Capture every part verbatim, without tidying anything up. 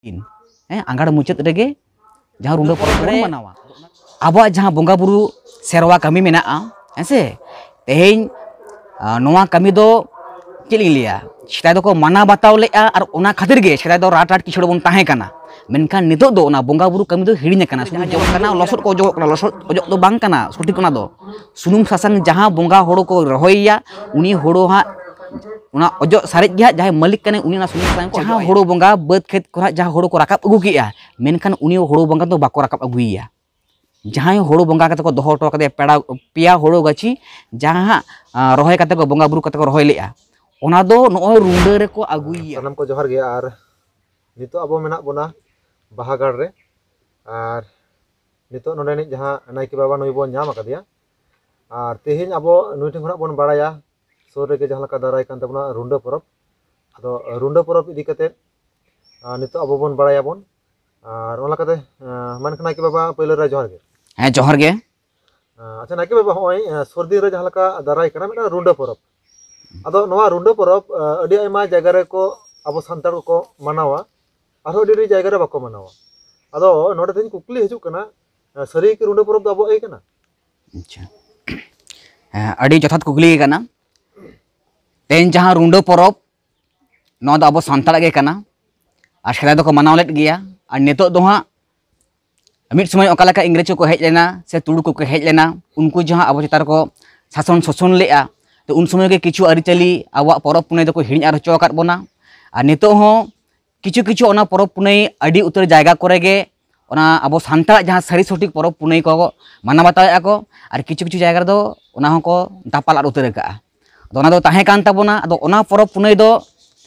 ᱦᱮᱸ, ᱟᱸᱜᱷᱟᱲ ᱢᱩᱪᱟᱹᱫ ᱨᱮᱜᱮ ᱡᱟᱦᱟᱸ ᱨᱩᱰᱟᱹ ᱯᱚᱨᱚᱵᱽ ᱵᱚᱱ ᱢᱟᱱᱟᱣᱟ᱾ ᱟᱵᱚᱣᱟᱜ ᱡᱟᱦᱟᱸ ᱵᱚᱸᱜᱟ ᱵᱩᱨᱩ ᱥᱮᱨᱣᱟ ᱠᱟᱹᱢᱤ ᱢᱮᱱᱟᱜᱼᱟ, ᱦᱮᱸ ᱥᱮ, ᱛᱮᱦᱮᱧ, ᱟ, ᱱᱚᱣᱟ ᱠᱟᱹᱢᱤ ᱫᱚ ᱪᱮᱫ ᱞᱤᱧ ᱞᱟᱹᱭᱟ, ᱥᱮᱫᱟᱭ ᱫᱚᱠᱚ ᱢᱟᱱᱟᱣ ᱵᱟᱛᱟᱣ ᱞᱮᱫᱼᱟ, ᱟᱨ ᱚᱱᱟ ᱠᱷᱟᱹᱛᱤᱨ ᱜᱮ ᱥᱮᱫᱟᱭ ᱫᱚ ᱨᱟᱴ ᱨᱟᱴ ᱠᱤᱥᱟᱹᱲ ᱵᱚᱱ ᱛᱟᱦᱮᱸ ᱠᱟᱱᱟ᱾ ᱢᱮᱱᱠᱷᱟᱱ ᱱᱤᱛᱚᱜ ᱫᱚ ᱚᱱᱟ ᱵᱚᱸᱜᱟ ᱵᱩᱨᱩ ᱠᱟᱹᱢᱤ ᱫᱚ ᱦᱤᱲᱤᱧ ᱟᱠᱟᱱᱟ᱾ ᱥᱩᱫᱷᱩ ᱡᱚᱢ ᱠᱟᱱᱟ, ᱞᱚᱥᱚᱫ ᱠᱚ ᱚᱡᱚᱜᱚᱜ ᱠᱟᱱᱟ, ᱞᱚᱥᱚᱫ ᱚᱡᱚᱜ ᱫᱚ ᱵᱟᱝ ᱠᱟᱱᱟ ᱥᱚᱴᱷᱤᱠ, ᱚᱱᱟ ᱫᱚ ᱥᱩᱱᱩᱢ ᱥᱟᱥᱟᱝ ᱡᱟᱦᱟᱸ ᱵᱚᱸᱜᱟ ᱦᱳᱲᱳ ᱠᱚ ᱨᱚᱦᱚᱭᱮᱭᱟ, ᱩᱱᱤ ᱦᱳᱲᱳ ᱦᱟᱸᱜ, ᱚᱱᱟ ᱚᱡᱚᱜ ᱥᱟᱨᱮᱡ ᱜᱮ ᱦᱟᱸᱜ ᱡᱟᱦᱟᱸᱭ ᱢᱟᱹᱞᱤᱠ ᱠᱟᱱᱟᱭ, ᱩᱱᱤ ᱚᱱᱟ ᱥᱩᱱᱩᱢ ᱥᱟᱥᱟᱝ ᱠᱚ ᱡᱟᱦᱟᱸ ᱚᱡᱚᱜ ᱟᱭᱟ᱾ ᱦᱳᱲᱳ ᱵᱚᱸᱜᱟ ᱵᱟᱹᱫᱽ ᱠᱷᱮᱛ ᱠᱚᱨᱮ ᱡᱟᱦᱟᱸ ᱦᱳᱲᱳ ᱠᱚ ᱨᱟᱠᱟᱵ ᱟᱹᱜᱩ ᱠᱮᱜᱼᱟ, ᱢᱮᱱᱠᱷᱟᱱ ᱩᱱᱤ ᱦᱳᱲᱳ ᱵᱚᱸᱜᱟ ᱫᱚ ᱵᱟᱠᱚ ᱨᱟᱠᱟᱵ ᱟᱹᱜᱩᱭᱮᱭᱟ᱾ ᱡᱟᱦᱟᱸᱭ ᱦᱳᱲᱳ ᱵᱚᱸᱜᱟ ᱠᱟᱛᱮ ᱠᱚ ᱫᱚᱦᱚ ᱦᱚᱴᱚ ᱠᱟᱫᱮᱭᱟ, ᱯᱮᱲᱟ ᱯᱮᱭᱟ ᱦᱳᱲᱳ ᱜᱟᱹᱪᱷᱤ, ᱡᱟᱦᱟᱸ ᱦᱟᱸᱜ, ᱟ, ᱨᱚᱦᱚᱭ ᱠᱟᱛᱮ ᱠᱚ ᱵᱚᱸᱜᱟ ᱵᱩᱨᱩ ᱠᱟᱛᱮ ᱠᱚ ᱨᱚᱦᱚᱭ ᱞᱮᱜᱼᱟ, ᱚᱱᱟ ᱫᱚ ᱱᱚᱜᱼᱚᱭ ᱨᱩᱸᱰᱟᱹ ᱨᱮᱠᱚ ᱟᱹᱜᱩᱭᱮᱭᱟ᱾ ᱥᱟᱱᱟᱢ ᱠᱚ ᱡᱚᱦᱟᱨ ᱜᱮ᱾ ᱟᱨ ᱱᱤᱛᱚᱜ ᱟᱵᱚ ᱢᱮᱱᱟᱜ ᱵᱚᱱᱟ ᱵᱟᱦᱟᱜᱟᱲ ᱨᱮ, ᱟᱨ ᱱᱤᱛᱚᱜ ᱱᱚᱰᱮᱱᱤᱡ ᱡᱟᱦᱟᱸ ᱱᱟᱭᱠᱮ ᱵᱟᱵᱟ ᱱᱩᱭ ᱵᱚᱱ ᱧᱟᱢ ᱟᱠᱟᱫᱮᱭᱟ, ᱟᱨ ᱛᱮᱦᱮᱧ ᱟᱵᱚ ᱱᱩᱭ ᱴᱷᱮᱱ ᱠᱷᱚᱱᱟᱜ ᱵᱚᱱ ᱵᱟᱲᱟᱭᱟ ᱥᱩᱨ ᱨᱮᱜᱮ ᱡᱟᱦᱟᱸ ᱞᱮᱠᱟ ᱫᱟᱨᱟᱭ ᱠᱟᱱ ᱛᱟᱵᱚᱱᱟ ᱨᱩᱸᱰᱟᱹ ᱯᱚᱨᱚᱵᱽ᱾ ᱟᱫᱚ ᱨᱩᱸᱰᱟᱹ ᱯᱚᱨᱚᱵᱽ ᱤᱫᱤ ᱠᱟᱛᱮ, ᱟᱨ ᱱᱤᱛᱚᱜ ᱟᱵᱚ ᱵᱚᱱ ᱵᱟᱲᱟᱭᱟᱵᱚᱱ᱾ ᱟᱨ ᱚᱱᱟ ᱞᱮᱠᱟᱛᱮ, ᱟᱸ, ᱢᱟ ᱮᱱᱠᱷᱟᱱ ᱱᱟᱭᱠᱮ ᱵᱟᱵᱟ ᱯᱳᱭᱞᱳ ᱨᱮ ᱡᱚᱦᱟᱨ ᱜᱮ᱾ ᱦᱮᱸ, ᱡᱚᱦᱟᱨ ᱜᱮ᱾ ᱟᱸ, ᱟᱪᱪᱷᱟ ᱱᱟᱭᱠᱮ ᱵᱟᱵᱟ, ᱦᱚᱸᱜᱼᱚᱭ, ᱟᱸ, ᱥᱩᱨ ᱫᱤᱱ ᱨᱮ ᱡᱟᱦᱟᱸ ᱞᱮᱠᱟ ᱫᱟᱨᱟᱭ ᱠᱟᱱᱟ ᱢᱤᱫᱴᱟᱝ ᱨᱩᱸᱰᱟᱹ ᱯᱚᱨᱚᱵᱽ, ᱟᱫᱚ ᱱᱚᱣᱟ ᱨᱩᱸᱰᱟᱹ ᱯᱚᱨᱚᱵᱽ, ᱟᱸ, ᱟᱹᱰᱤ ᱟᱭᱢᱟ ᱡᱟᱭᱜᱟ ᱨᱮᱠᱚ, ᱟᱵᱚ ᱥᱟᱱᱛᱟᱲ ᱠᱚᱠᱚ ᱢᱟᱱᱟᱣᱟ, ᱟᱨᱦᱚᱸ ᱟᱹᱰᱤ ᱟᱹᱰᱤ ᱡᱟᱭᱜᱟ ᱨᱮ ᱵᱟᱠᱚ ᱢᱟᱱᱟᱣᱟ᱾ ᱟᱫᱚ ᱱᱚᱰᱮ ᱛᱮᱦᱮᱧ ᱠᱩᱠᱞᱤ ᱦᱤᱡᱩᱜ ᱠᱟᱱᱟ, ᱟᱸ, ᱥᱟᱹᱨᱤ ᱜᱮ ᱨᱩᱸᱰᱟᱹ ᱯᱚᱨᱚᱵᱽ ᱫᱚ ᱟᱵᱚᱣᱟᱜ ᱜᱮ ᱠᱟᱱᱟ? ᱟᱪᱪᱷᱟ, ᱦᱮᱸ, ᱟᱹᱰᱤ ᱡᱚᱛᱷᱟᱛ ᱠᱩᱠᱞᱤ ᱜᱮ ᱠᱟᱱᱟ᱾ ᱛᱮᱦᱮᱧ ᱡᱟᱦᱟᱸ ᱨᱩᱸᱰᱟᱹ ᱯᱚᱨᱚᱵᱽ, ᱱᱚᱣᱟ ᱫᱚ ᱟᱵᱚ ᱥᱟᱱᱛᱟᱲᱟᱜ ᱜᱮ ᱠᱟᱱᱟ, ᱟᱨ ᱥᱮᱫᱟᱭ ᱫᱚᱠᱚ ᱢᱟᱱᱟᱣ ᱞᱮᱫ ᱜᱮᱭᱟ᱾ ᱟᱨ ᱱᱤᱛᱚᱜ ᱫᱚ ᱦᱟᱸᱜ, ᱢᱤᱫ ᱥᱚᱢᱚᱭ ᱚᱠᱟ ᱞᱮᱠᱟ ᱤᱝᱨᱮᱡᱽ ᱠᱚᱠᱚ ᱦᱮᱡ ᱞᱮᱱᱟ ᱥᱮ ᱛᱩᱲᱩᱠ ᱠᱚᱠᱚ ᱦᱮᱡ ᱞᱮᱱᱟ, ᱩᱱᱠᱩ ᱡᱟᱦᱟᱸ ᱟᱵᱚ ᱪᱮᱛᱟᱱ ᱨᱮᱠᱚ ᱥᱟᱥᱚᱱ ᱥᱳᱥᱚᱱ ᱞᱮᱫᱼᱟ, ᱛᱚ ᱩᱱ ᱥᱚᱢᱚᱭ ᱜᱮ ᱠᱤᱪᱷᱩ ᱟᱹᱨᱤᱪᱟᱹᱞᱤ, ᱟᱵᱚᱣᱟᱜ ᱯᱚᱨᱚᱵᱽ ᱯᱩᱱᱟᱹᱭ ᱫᱚᱠᱚ ᱦᱤᱲᱤᱧ ᱟᱨ ᱦᱚᱪᱚ ᱟᱠᱟᱫ ᱵᱚᱱᱟ᱾ ᱟᱨ ᱱᱤᱛᱚᱜ ᱦᱚᱸ ᱠᱤᱪᱷᱩ ᱠᱤᱪᱷᱩ ᱚᱱᱟ ᱯᱚᱨᱚᱵᱽ ᱯᱩᱱᱟᱹᱭ ᱟᱹᱰᱤ ᱩᱛᱟᱹᱨ ᱡᱟᱭᱜᱟ ᱠᱚᱨᱮ ᱜᱮ ᱚᱱᱟ ᱟᱵᱚ ᱥᱟᱱᱛᱟᱲᱟᱜ ᱡᱟᱦᱟᱸ ᱥᱟᱹᱨᱤ ᱥᱚᱴᱷᱤᱠ ᱯᱚᱨᱚᱵᱽ ᱯᱩᱱᱟᱹᱭ ᱠᱚ ᱢᱟᱱᱟᱣ ᱵᱟᱛᱟᱣᱮᱫᱼᱟ ᱠᱚ, ᱟᱨ ᱠᱤᱪᱷᱩ ᱠᱤᱪᱷᱩ ᱡᱟᱭᱜᱟ ᱨᱮᱫᱚ ᱚᱱᱟ ᱦᱚᱸᱠᱚ ᱫᱟᱯᱟᱞ ᱟᱫ ᱩᱛᱟᱹᱨ ᱟᱠᱟᱫᱼᱟ᱾ ᱟᱫᱚ ᱚᱱᱟ ᱫᱚ ᱛᱟᱦᱮᱸ ᱠᱟᱱ ᱛᱟᱵᱚᱱᱟ᱾ ᱟᱫᱚ ᱚᱱᱟ ᱯᱚᱨᱚᱵᱽ ᱯᱩᱱᱟᱹᱭ ᱫᱚ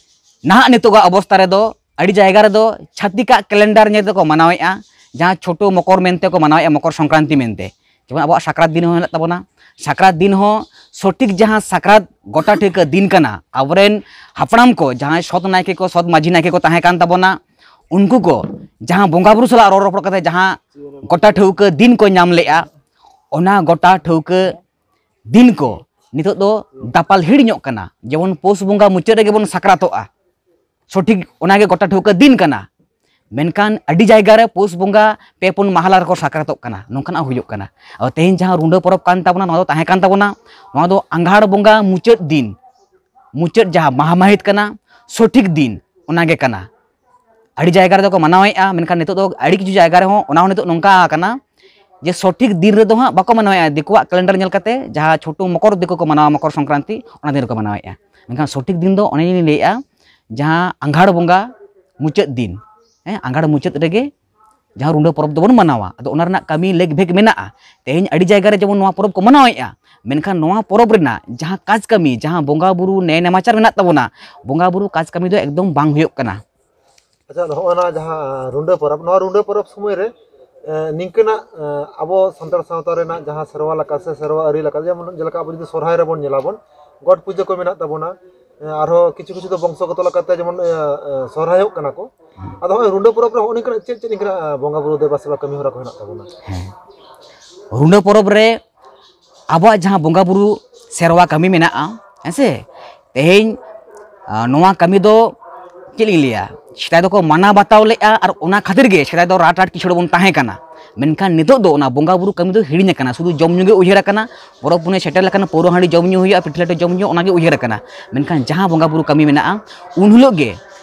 ᱱᱟᱦᱟᱜ ᱱᱤᱛᱚᱜᱟᱜ ᱚᱵᱚᱥᱛᱟ ᱨᱮᱫᱚ ᱟᱹᱰᱤ ᱡᱟᱭᱜᱟ ᱨᱮᱫᱚ ᱪᱷᱟᱹᱛᱤᱠᱟᱜ ᱠᱮᱞᱮᱱᱰᱟᱨ ᱧᱮᱞ ᱛᱮᱠᱚ ᱢᱟᱱᱟᱣᱮᱫᱼᱟ, ᱡᱟᱦᱟᱸ ᱪᱷᱳᱴᱳ ᱢᱚᱠᱚᱨ ᱢᱮᱱᱛᱮ ᱠᱚ ᱢᱟᱱᱟᱣᱮᱫᱼᱟ, ᱢᱚᱠᱚᱨ ᱥᱚᱝᱠᱨᱟᱱᱛᱤ ᱢᱮᱱᱛᱮ᱾ ᱡᱮᱢᱚᱱ ᱟᱵᱚᱣᱟᱜ ᱥᱟᱠᱨᱟᱛ ᱫᱤᱱ ᱦᱚᱸ ᱦᱮᱱᱟᱜ ᱛᱟᱵᱚᱱᱟ, ᱥᱟᱠᱨᱟᱛ ᱫᱤᱱ ᱦᱚᱸ ᱥᱚᱴᱷᱤᱠ ᱡᱟᱦᱟᱸ ᱥᱟᱠᱨᱟᱛ ᱜᱚᱴᱟ ᱴᱷᱟᱹᱣᱠᱟᱹ ᱫᱤᱱ ᱠᱟᱱᱟ, ᱟᱵᱚᱨᱮᱱ ᱦᱟᱯᱲᱟᱢ ᱠᱚ ᱡᱟᱦᱟᱸᱭ ᱥᱚᱛ ᱱᱟᱭᱠᱮ ᱠᱚ, ᱥᱚᱛ ᱢᱟᱹᱡᱷᱤ ᱱᱟᱭᱠᱮ ᱠᱚ ᱛᱟᱦᱮᱸ ᱠᱟᱱ ᱛᱟᱵᱚᱱᱟ, ᱩᱱᱠᱩ ᱠᱚ ᱡᱟᱦᱟᱸ ᱵᱚᱸᱜᱟ ᱵᱩᱨᱩ ᱥᱟᱞᱟᱜ ᱨᱚᱲ ᱨᱚᱯᱚᱲ ᱠᱟᱛᱮ ᱡᱟᱦᱟᱸ ᱜᱚᱴᱟ ᱴᱷᱟᱹᱣᱠᱟᱹ ᱫᱤᱱ ᱠᱚ ᱧᱟᱢ ᱞᱮᱜᱼᱟ, ᱚᱱᱟ ᱜᱚᱴᱟ ᱴᱷᱟᱹᱣᱠᱟᱹ ᱫᱤᱱ ᱠᱚ ᱱᱤᱛᱚᱜ ᱫᱚ ᱫᱟᱯᱟᱞ ᱦᱤᱲᱤᱧᱚᱜ ᱠᱟᱱᱟ᱾ ᱡᱮᱢᱚᱱ ᱯᱳᱥ ᱵᱚᱸᱜᱟ ᱢᱩᱪᱟᱹᱫ ᱨᱮᱜᱮ ᱵᱚᱱ ᱥᱟᱠᱨᱟᱛᱚᱜᱼᱟ, ᱥᱚᱴᱷᱤᱠ ᱚᱱᱟᱜᱮ ᱜᱚᱴᱟ ᱴᱷᱟᱹᱣᱠᱟᱹ ᱫᱤᱱ ᱠᱟᱱᱟ᱾ ᱢᱮᱱᱠᱷᱟᱱ ᱟᱹᱰᱤ ᱡᱟᱭᱜᱟ ᱨᱮ ᱯᱩᱥ ᱵᱚᱸᱜᱟ ᱯᱮ ᱯᱩᱱ ᱢᱟᱦᱟᱞᱟ ᱨᱮᱠᱚ ᱥᱟᱠᱨᱟᱛᱚᱜ ᱠᱟᱱᱟ, ᱱᱚᱝᱠᱟᱱᱟᱜ ᱦᱩᱭᱩᱜ ᱠᱟᱱᱟ᱾ ᱟᱫᱚ ᱛᱮᱦᱮᱧ ᱡᱟᱦᱟᱸ ᱨᱩᱰᱟᱹ ᱯᱚᱨᱚᱵᱽ ᱠᱟᱱ ᱛᱟᱵᱚᱱᱟ, ᱱᱚᱣᱟ ᱫᱚ ᱛᱟᱦᱮᱸ ᱠᱟᱱ ᱛᱟᱵᱚᱱᱟ, ᱱᱚᱣᱟ ᱫᱚ ᱟᱸᱜᱷᱟᱲ ᱵᱚᱸᱜᱟ ᱢᱩᱪᱟᱹᱫ ᱫᱤᱱ, ᱢᱩᱪᱟᱹᱫ ᱡᱟᱦᱟᱸ ᱢᱟᱦᱟ ᱢᱟᱹᱦᱤᱛ ᱠᱟᱱᱟ, ᱥᱚᱴᱷᱤᱠ ᱫᱤᱱ ᱚᱱᱟᱜᱮ ᱠᱟᱱᱟ᱾ ᱟᱹᱰᱤ ᱡᱟᱭᱜᱟ ᱨᱮᱫᱚ ᱠᱚ ᱢᱟᱱᱟᱣᱮᱫᱼᱟ, ᱢᱮᱱᱠᱷᱟᱱ ᱱᱤᱛᱚᱜ ᱫᱚ ᱟᱹᱰᱤ ᱠᱤᱪᱷᱩ ᱡᱟᱭᱜᱟ ᱨᱮᱦᱚᱸ ᱚᱱᱟ ᱦᱚᱸ ᱱᱤᱛᱚᱜ ᱱᱚᱝᱠᱟ ᱟᱠᱟᱱᱟ ᱡᱮ ᱥᱚᱴᱷᱤᱠ ᱫᱤᱱ ᱨᱮᱫᱚ ᱦᱟᱸᱜ ᱵᱟᱠᱚ ᱢᱟᱱᱟᱣᱮᱫᱼᱟ᱾ ᱫᱤᱠᱩᱣᱟᱜ ᱠᱮᱞᱮᱱᱰᱟᱨ ᱧᱮᱞ ᱠᱟᱛᱮ ᱡᱟᱦᱟᱸ ᱪᱷᱳᱴᱳ ᱢᱚᱠᱚᱨ ᱫᱤᱠᱩ ᱠᱚ ᱢᱟᱱᱟᱣᱟ, ᱢᱚᱠᱚᱨ ᱥᱚᱝᱠᱨᱟᱱᱛᱤ, ᱚᱱᱟ ᱫᱤᱱ ᱨᱮᱠᱚ ᱢᱟᱱᱟᱣᱮᱫᱼᱟ᱾ ᱢᱮᱱᱠᱷᱟᱱ ᱥᱚᱴᱷᱤᱠ ᱫᱤᱱ ᱫᱚ ᱚᱱᱮ ᱞᱤᱧ ᱞᱟᱹᱭᱮᱫᱼᱟ, ᱡᱟᱦᱟᱸ ᱟᱸᱜᱷᱟᱲ ᱵᱚᱸᱜᱟ ᱢᱩᱪᱟᱹᱫ ᱫᱤᱱ, ᱦᱮᱸ, ᱟᱸᱜᱷᱟᱲ ᱢᱩᱪᱟᱹᱫ ᱨᱮᱜᱮ ᱡᱟᱦᱟᱸ ᱨᱩᱰᱟᱹ ᱯᱚᱨᱚᱵᱽ ᱫᱚᱵᱚᱱ ᱢᱟᱱᱟᱣᱟ᱾ ᱟᱫᱚ ᱚᱱᱟ ᱨᱮᱱᱟᱜ ᱠᱟᱹᱢᱤ ᱞᱮᱠ ᱵᱷᱮᱠ ᱢᱮᱱᱟᱜᱼᱟ᱾ ᱛᱮᱦᱮᱧ ᱟᱹᱰᱤ ᱡᱟᱭᱜᱟ ᱨᱮ ᱡᱮᱢᱚᱱ ᱱᱚᱣᱟ ᱯᱚᱨᱚᱵᱽ ᱠᱚ ᱢᱟᱱᱟᱣᱮᱫᱼᱟ, ᱢᱮᱱᱠᱷᱟᱱ ᱱᱚᱣᱟ ᱯᱚᱨᱚᱵᱽ ᱨᱮᱱᱟᱜ ᱡᱟᱦᱟᱸ ᱠᱟᱡᱽ ᱠᱟᱹᱢᱤ, ᱡᱟᱦᱟᱸ ᱵᱚᱸᱜᱟ ᱵᱩᱨᱩ ᱱᱮᱭ ᱱᱮᱢᱟᱪᱟᱨ ᱢᱮᱱᱟᱜ ᱛᱟᱵᱚᱱᱟ, ᱵᱚᱸᱜᱟ ᱵᱩᱨᱩ ᱠᱟᱡᱽ ᱠᱟᱹᱢᱤ ᱫᱚ ᱮᱠᱫᱚᱢ ᱵᱟᱝ ᱦᱩᱭᱩᱜ ᱠᱟᱱᱟ᱾ ᱟᱪᱪᱷᱟ, ᱱᱚᱜᱼᱚᱭ ᱱᱟ ᱡᱟᱦᱟᱸ ᱨᱩᱰᱟᱹ ᱯᱚᱨᱚᱵᱽ, ᱱᱚᱣᱟ ᱨᱩᱰᱟᱹ ᱯᱚᱨᱚᱵᱽ ᱥᱚᱢᱚᱭ ᱨᱮ ᱮ, ᱱᱤᱝᱠᱟᱹᱱᱟᱜ ᱮ, ᱟᱵᱚ ᱥᱟᱱᱛᱟᱲ ᱥᱟᱶᱛᱟ ᱨᱮᱱᱟᱜ ᱡᱟᱦᱟᱸ ᱥᱮᱨᱣᱟ ᱞᱮᱠᱟ ᱥᱮ ᱥᱮᱨᱣᱟ ᱟᱹᱨᱤ ᱞᱮᱠᱟ, ᱡᱮᱢᱚᱱ ᱡᱮᱞᱮᱠᱟ ᱟᱵᱚ ᱡᱩᱫᱤ ᱥᱚᱨᱦᱟᱭ ᱨᱮᱵᱚᱱ ᱧᱮᱞᱟᱵᱚᱱ, ᱜᱚᱴ ᱯᱩᱡᱟᱹ ᱠᱚ ᱢᱮᱱᱟᱜ ᱛᱟᱵᱚᱱᱟ, ᱮ, ᱟᱨᱦᱚᱸ ᱠᱤᱪᱷᱩ ᱠᱤᱪᱷᱩ ᱫᱚ ᱵᱚᱝᱥᱚᱜᱚᱛᱚ ᱞᱮᱠᱟᱛᱮ ᱡᱮᱢᱚᱱ ᱮ, ᱮ, ᱥᱚᱨᱦᱟᱭᱚᱜ ᱠᱟᱱᱟ ᱠᱚ᱾ ᱟᱫᱚ ᱱᱚᱜᱼᱚᱭ ᱨᱩᱰᱟᱹ ᱯᱚᱨᱚᱵᱽ ᱨᱮ ᱦᱚᱸᱜᱼᱚ ᱱᱤᱝᱠᱟᱹᱱᱟᱜ ᱪᱮᱫ ᱪᱮᱫ ᱱᱤᱝᱠᱟᱹᱱᱟᱜ ᱮ, ᱵᱚᱸᱜᱟ ᱵᱩᱨᱩ ᱫᱮᱵᱟ ᱥᱮᱵᱟ ᱠᱟᱹᱢᱤ ᱦᱚᱨᱟ ᱠᱚ ᱦᱮᱱᱟᱜ ᱛᱟᱵᱚᱱᱟ? ᱦᱮᱸ, ᱨᱩᱰᱟᱹ ᱯᱚᱨᱚᱵᱽ ᱨᱮ ᱟᱵᱚᱣᱟᱜ ᱡᱟᱦᱟᱸ ᱵᱚᱸᱜᱟ ᱵᱩᱨᱩ ᱥᱮᱨᱣᱟ ᱠᱟᱹᱢᱤ ᱢᱮᱱᱟᱜᱼᱟ, ᱦᱮᱸ ᱥᱮ, ᱛᱮᱦᱮᱧ ᱟ, ᱱᱚᱣᱟ ᱠᱟᱹᱢᱤ ᱫᱚ ᱪᱮᱫ ᱞᱤᱧ ᱞᱟᱹᱭᱟ, ᱥᱮᱫᱟᱭ ᱫᱚᱠᱚ ᱢᱟᱱᱟᱣ ᱵᱟᱛᱟᱣ ᱞᱮᱫᱼᱟ ᱟᱨ ᱚᱱᱟ ᱠᱷᱟᱹᱛᱤᱨ ᱜᱮ ᱥᱮᱫᱟᱭ ᱫᱚ ᱨᱟᱴ ᱨᱟᱴ ᱠᱤᱥᱟᱹᱬ ᱵᱚᱱ ᱛᱟᱦᱮᱸ ᱠᱟᱱᱟ᱾ ᱢᱮᱱᱠᱷᱟᱱ ᱱᱤᱛᱚᱜ ᱫᱚ ᱚᱱᱟ ᱵᱚᱸᱜᱟ ᱵᱩᱨᱩ ᱠᱟᱹᱢᱤ ᱫᱚ ᱦᱤᱲᱤᱧ ᱟᱠᱟᱱᱟ, ᱥᱩᱫᱷᱩ ᱡᱚᱢ ᱧᱩ ᱜᱮ ᱩᱭᱦᱟᱹᱨ ᱟᱠᱟᱱᱟ᱾ ᱯᱚᱨᱚᱵᱽ ᱯᱩᱱᱟᱹᱭ ᱥᱮᱴᱮᱨ ᱞᱮᱠᱷᱟᱱ ᱯᱟᱹᱣᱨᱟᱹ ᱦᱟᱺᱰᱤ ᱡᱚᱢ ᱧᱩ ᱦᱩᱭᱩᱜᱼᱟ, ᱯᱤᱴᱷᱟᱹ ᱞᱟᱴᱷᱟ ᱡᱚᱢ ᱧᱩ, ᱚᱱᱟᱜᱮ ᱩᱭᱦᱟᱹᱨ ᱟᱠᱟᱱᱟ᱾ ᱢᱮᱱᱠᱷᱟᱱ ᱡᱟᱦᱟᱸ ᱵᱚᱸᱜᱟ ᱵᱩᱨᱩ ᱠᱟᱹᱢᱤ ᱢᱮᱱᱟᱜᱼᱟ, ᱩᱱ ᱦᱤᱞᱳᱜ ᱜᱮ,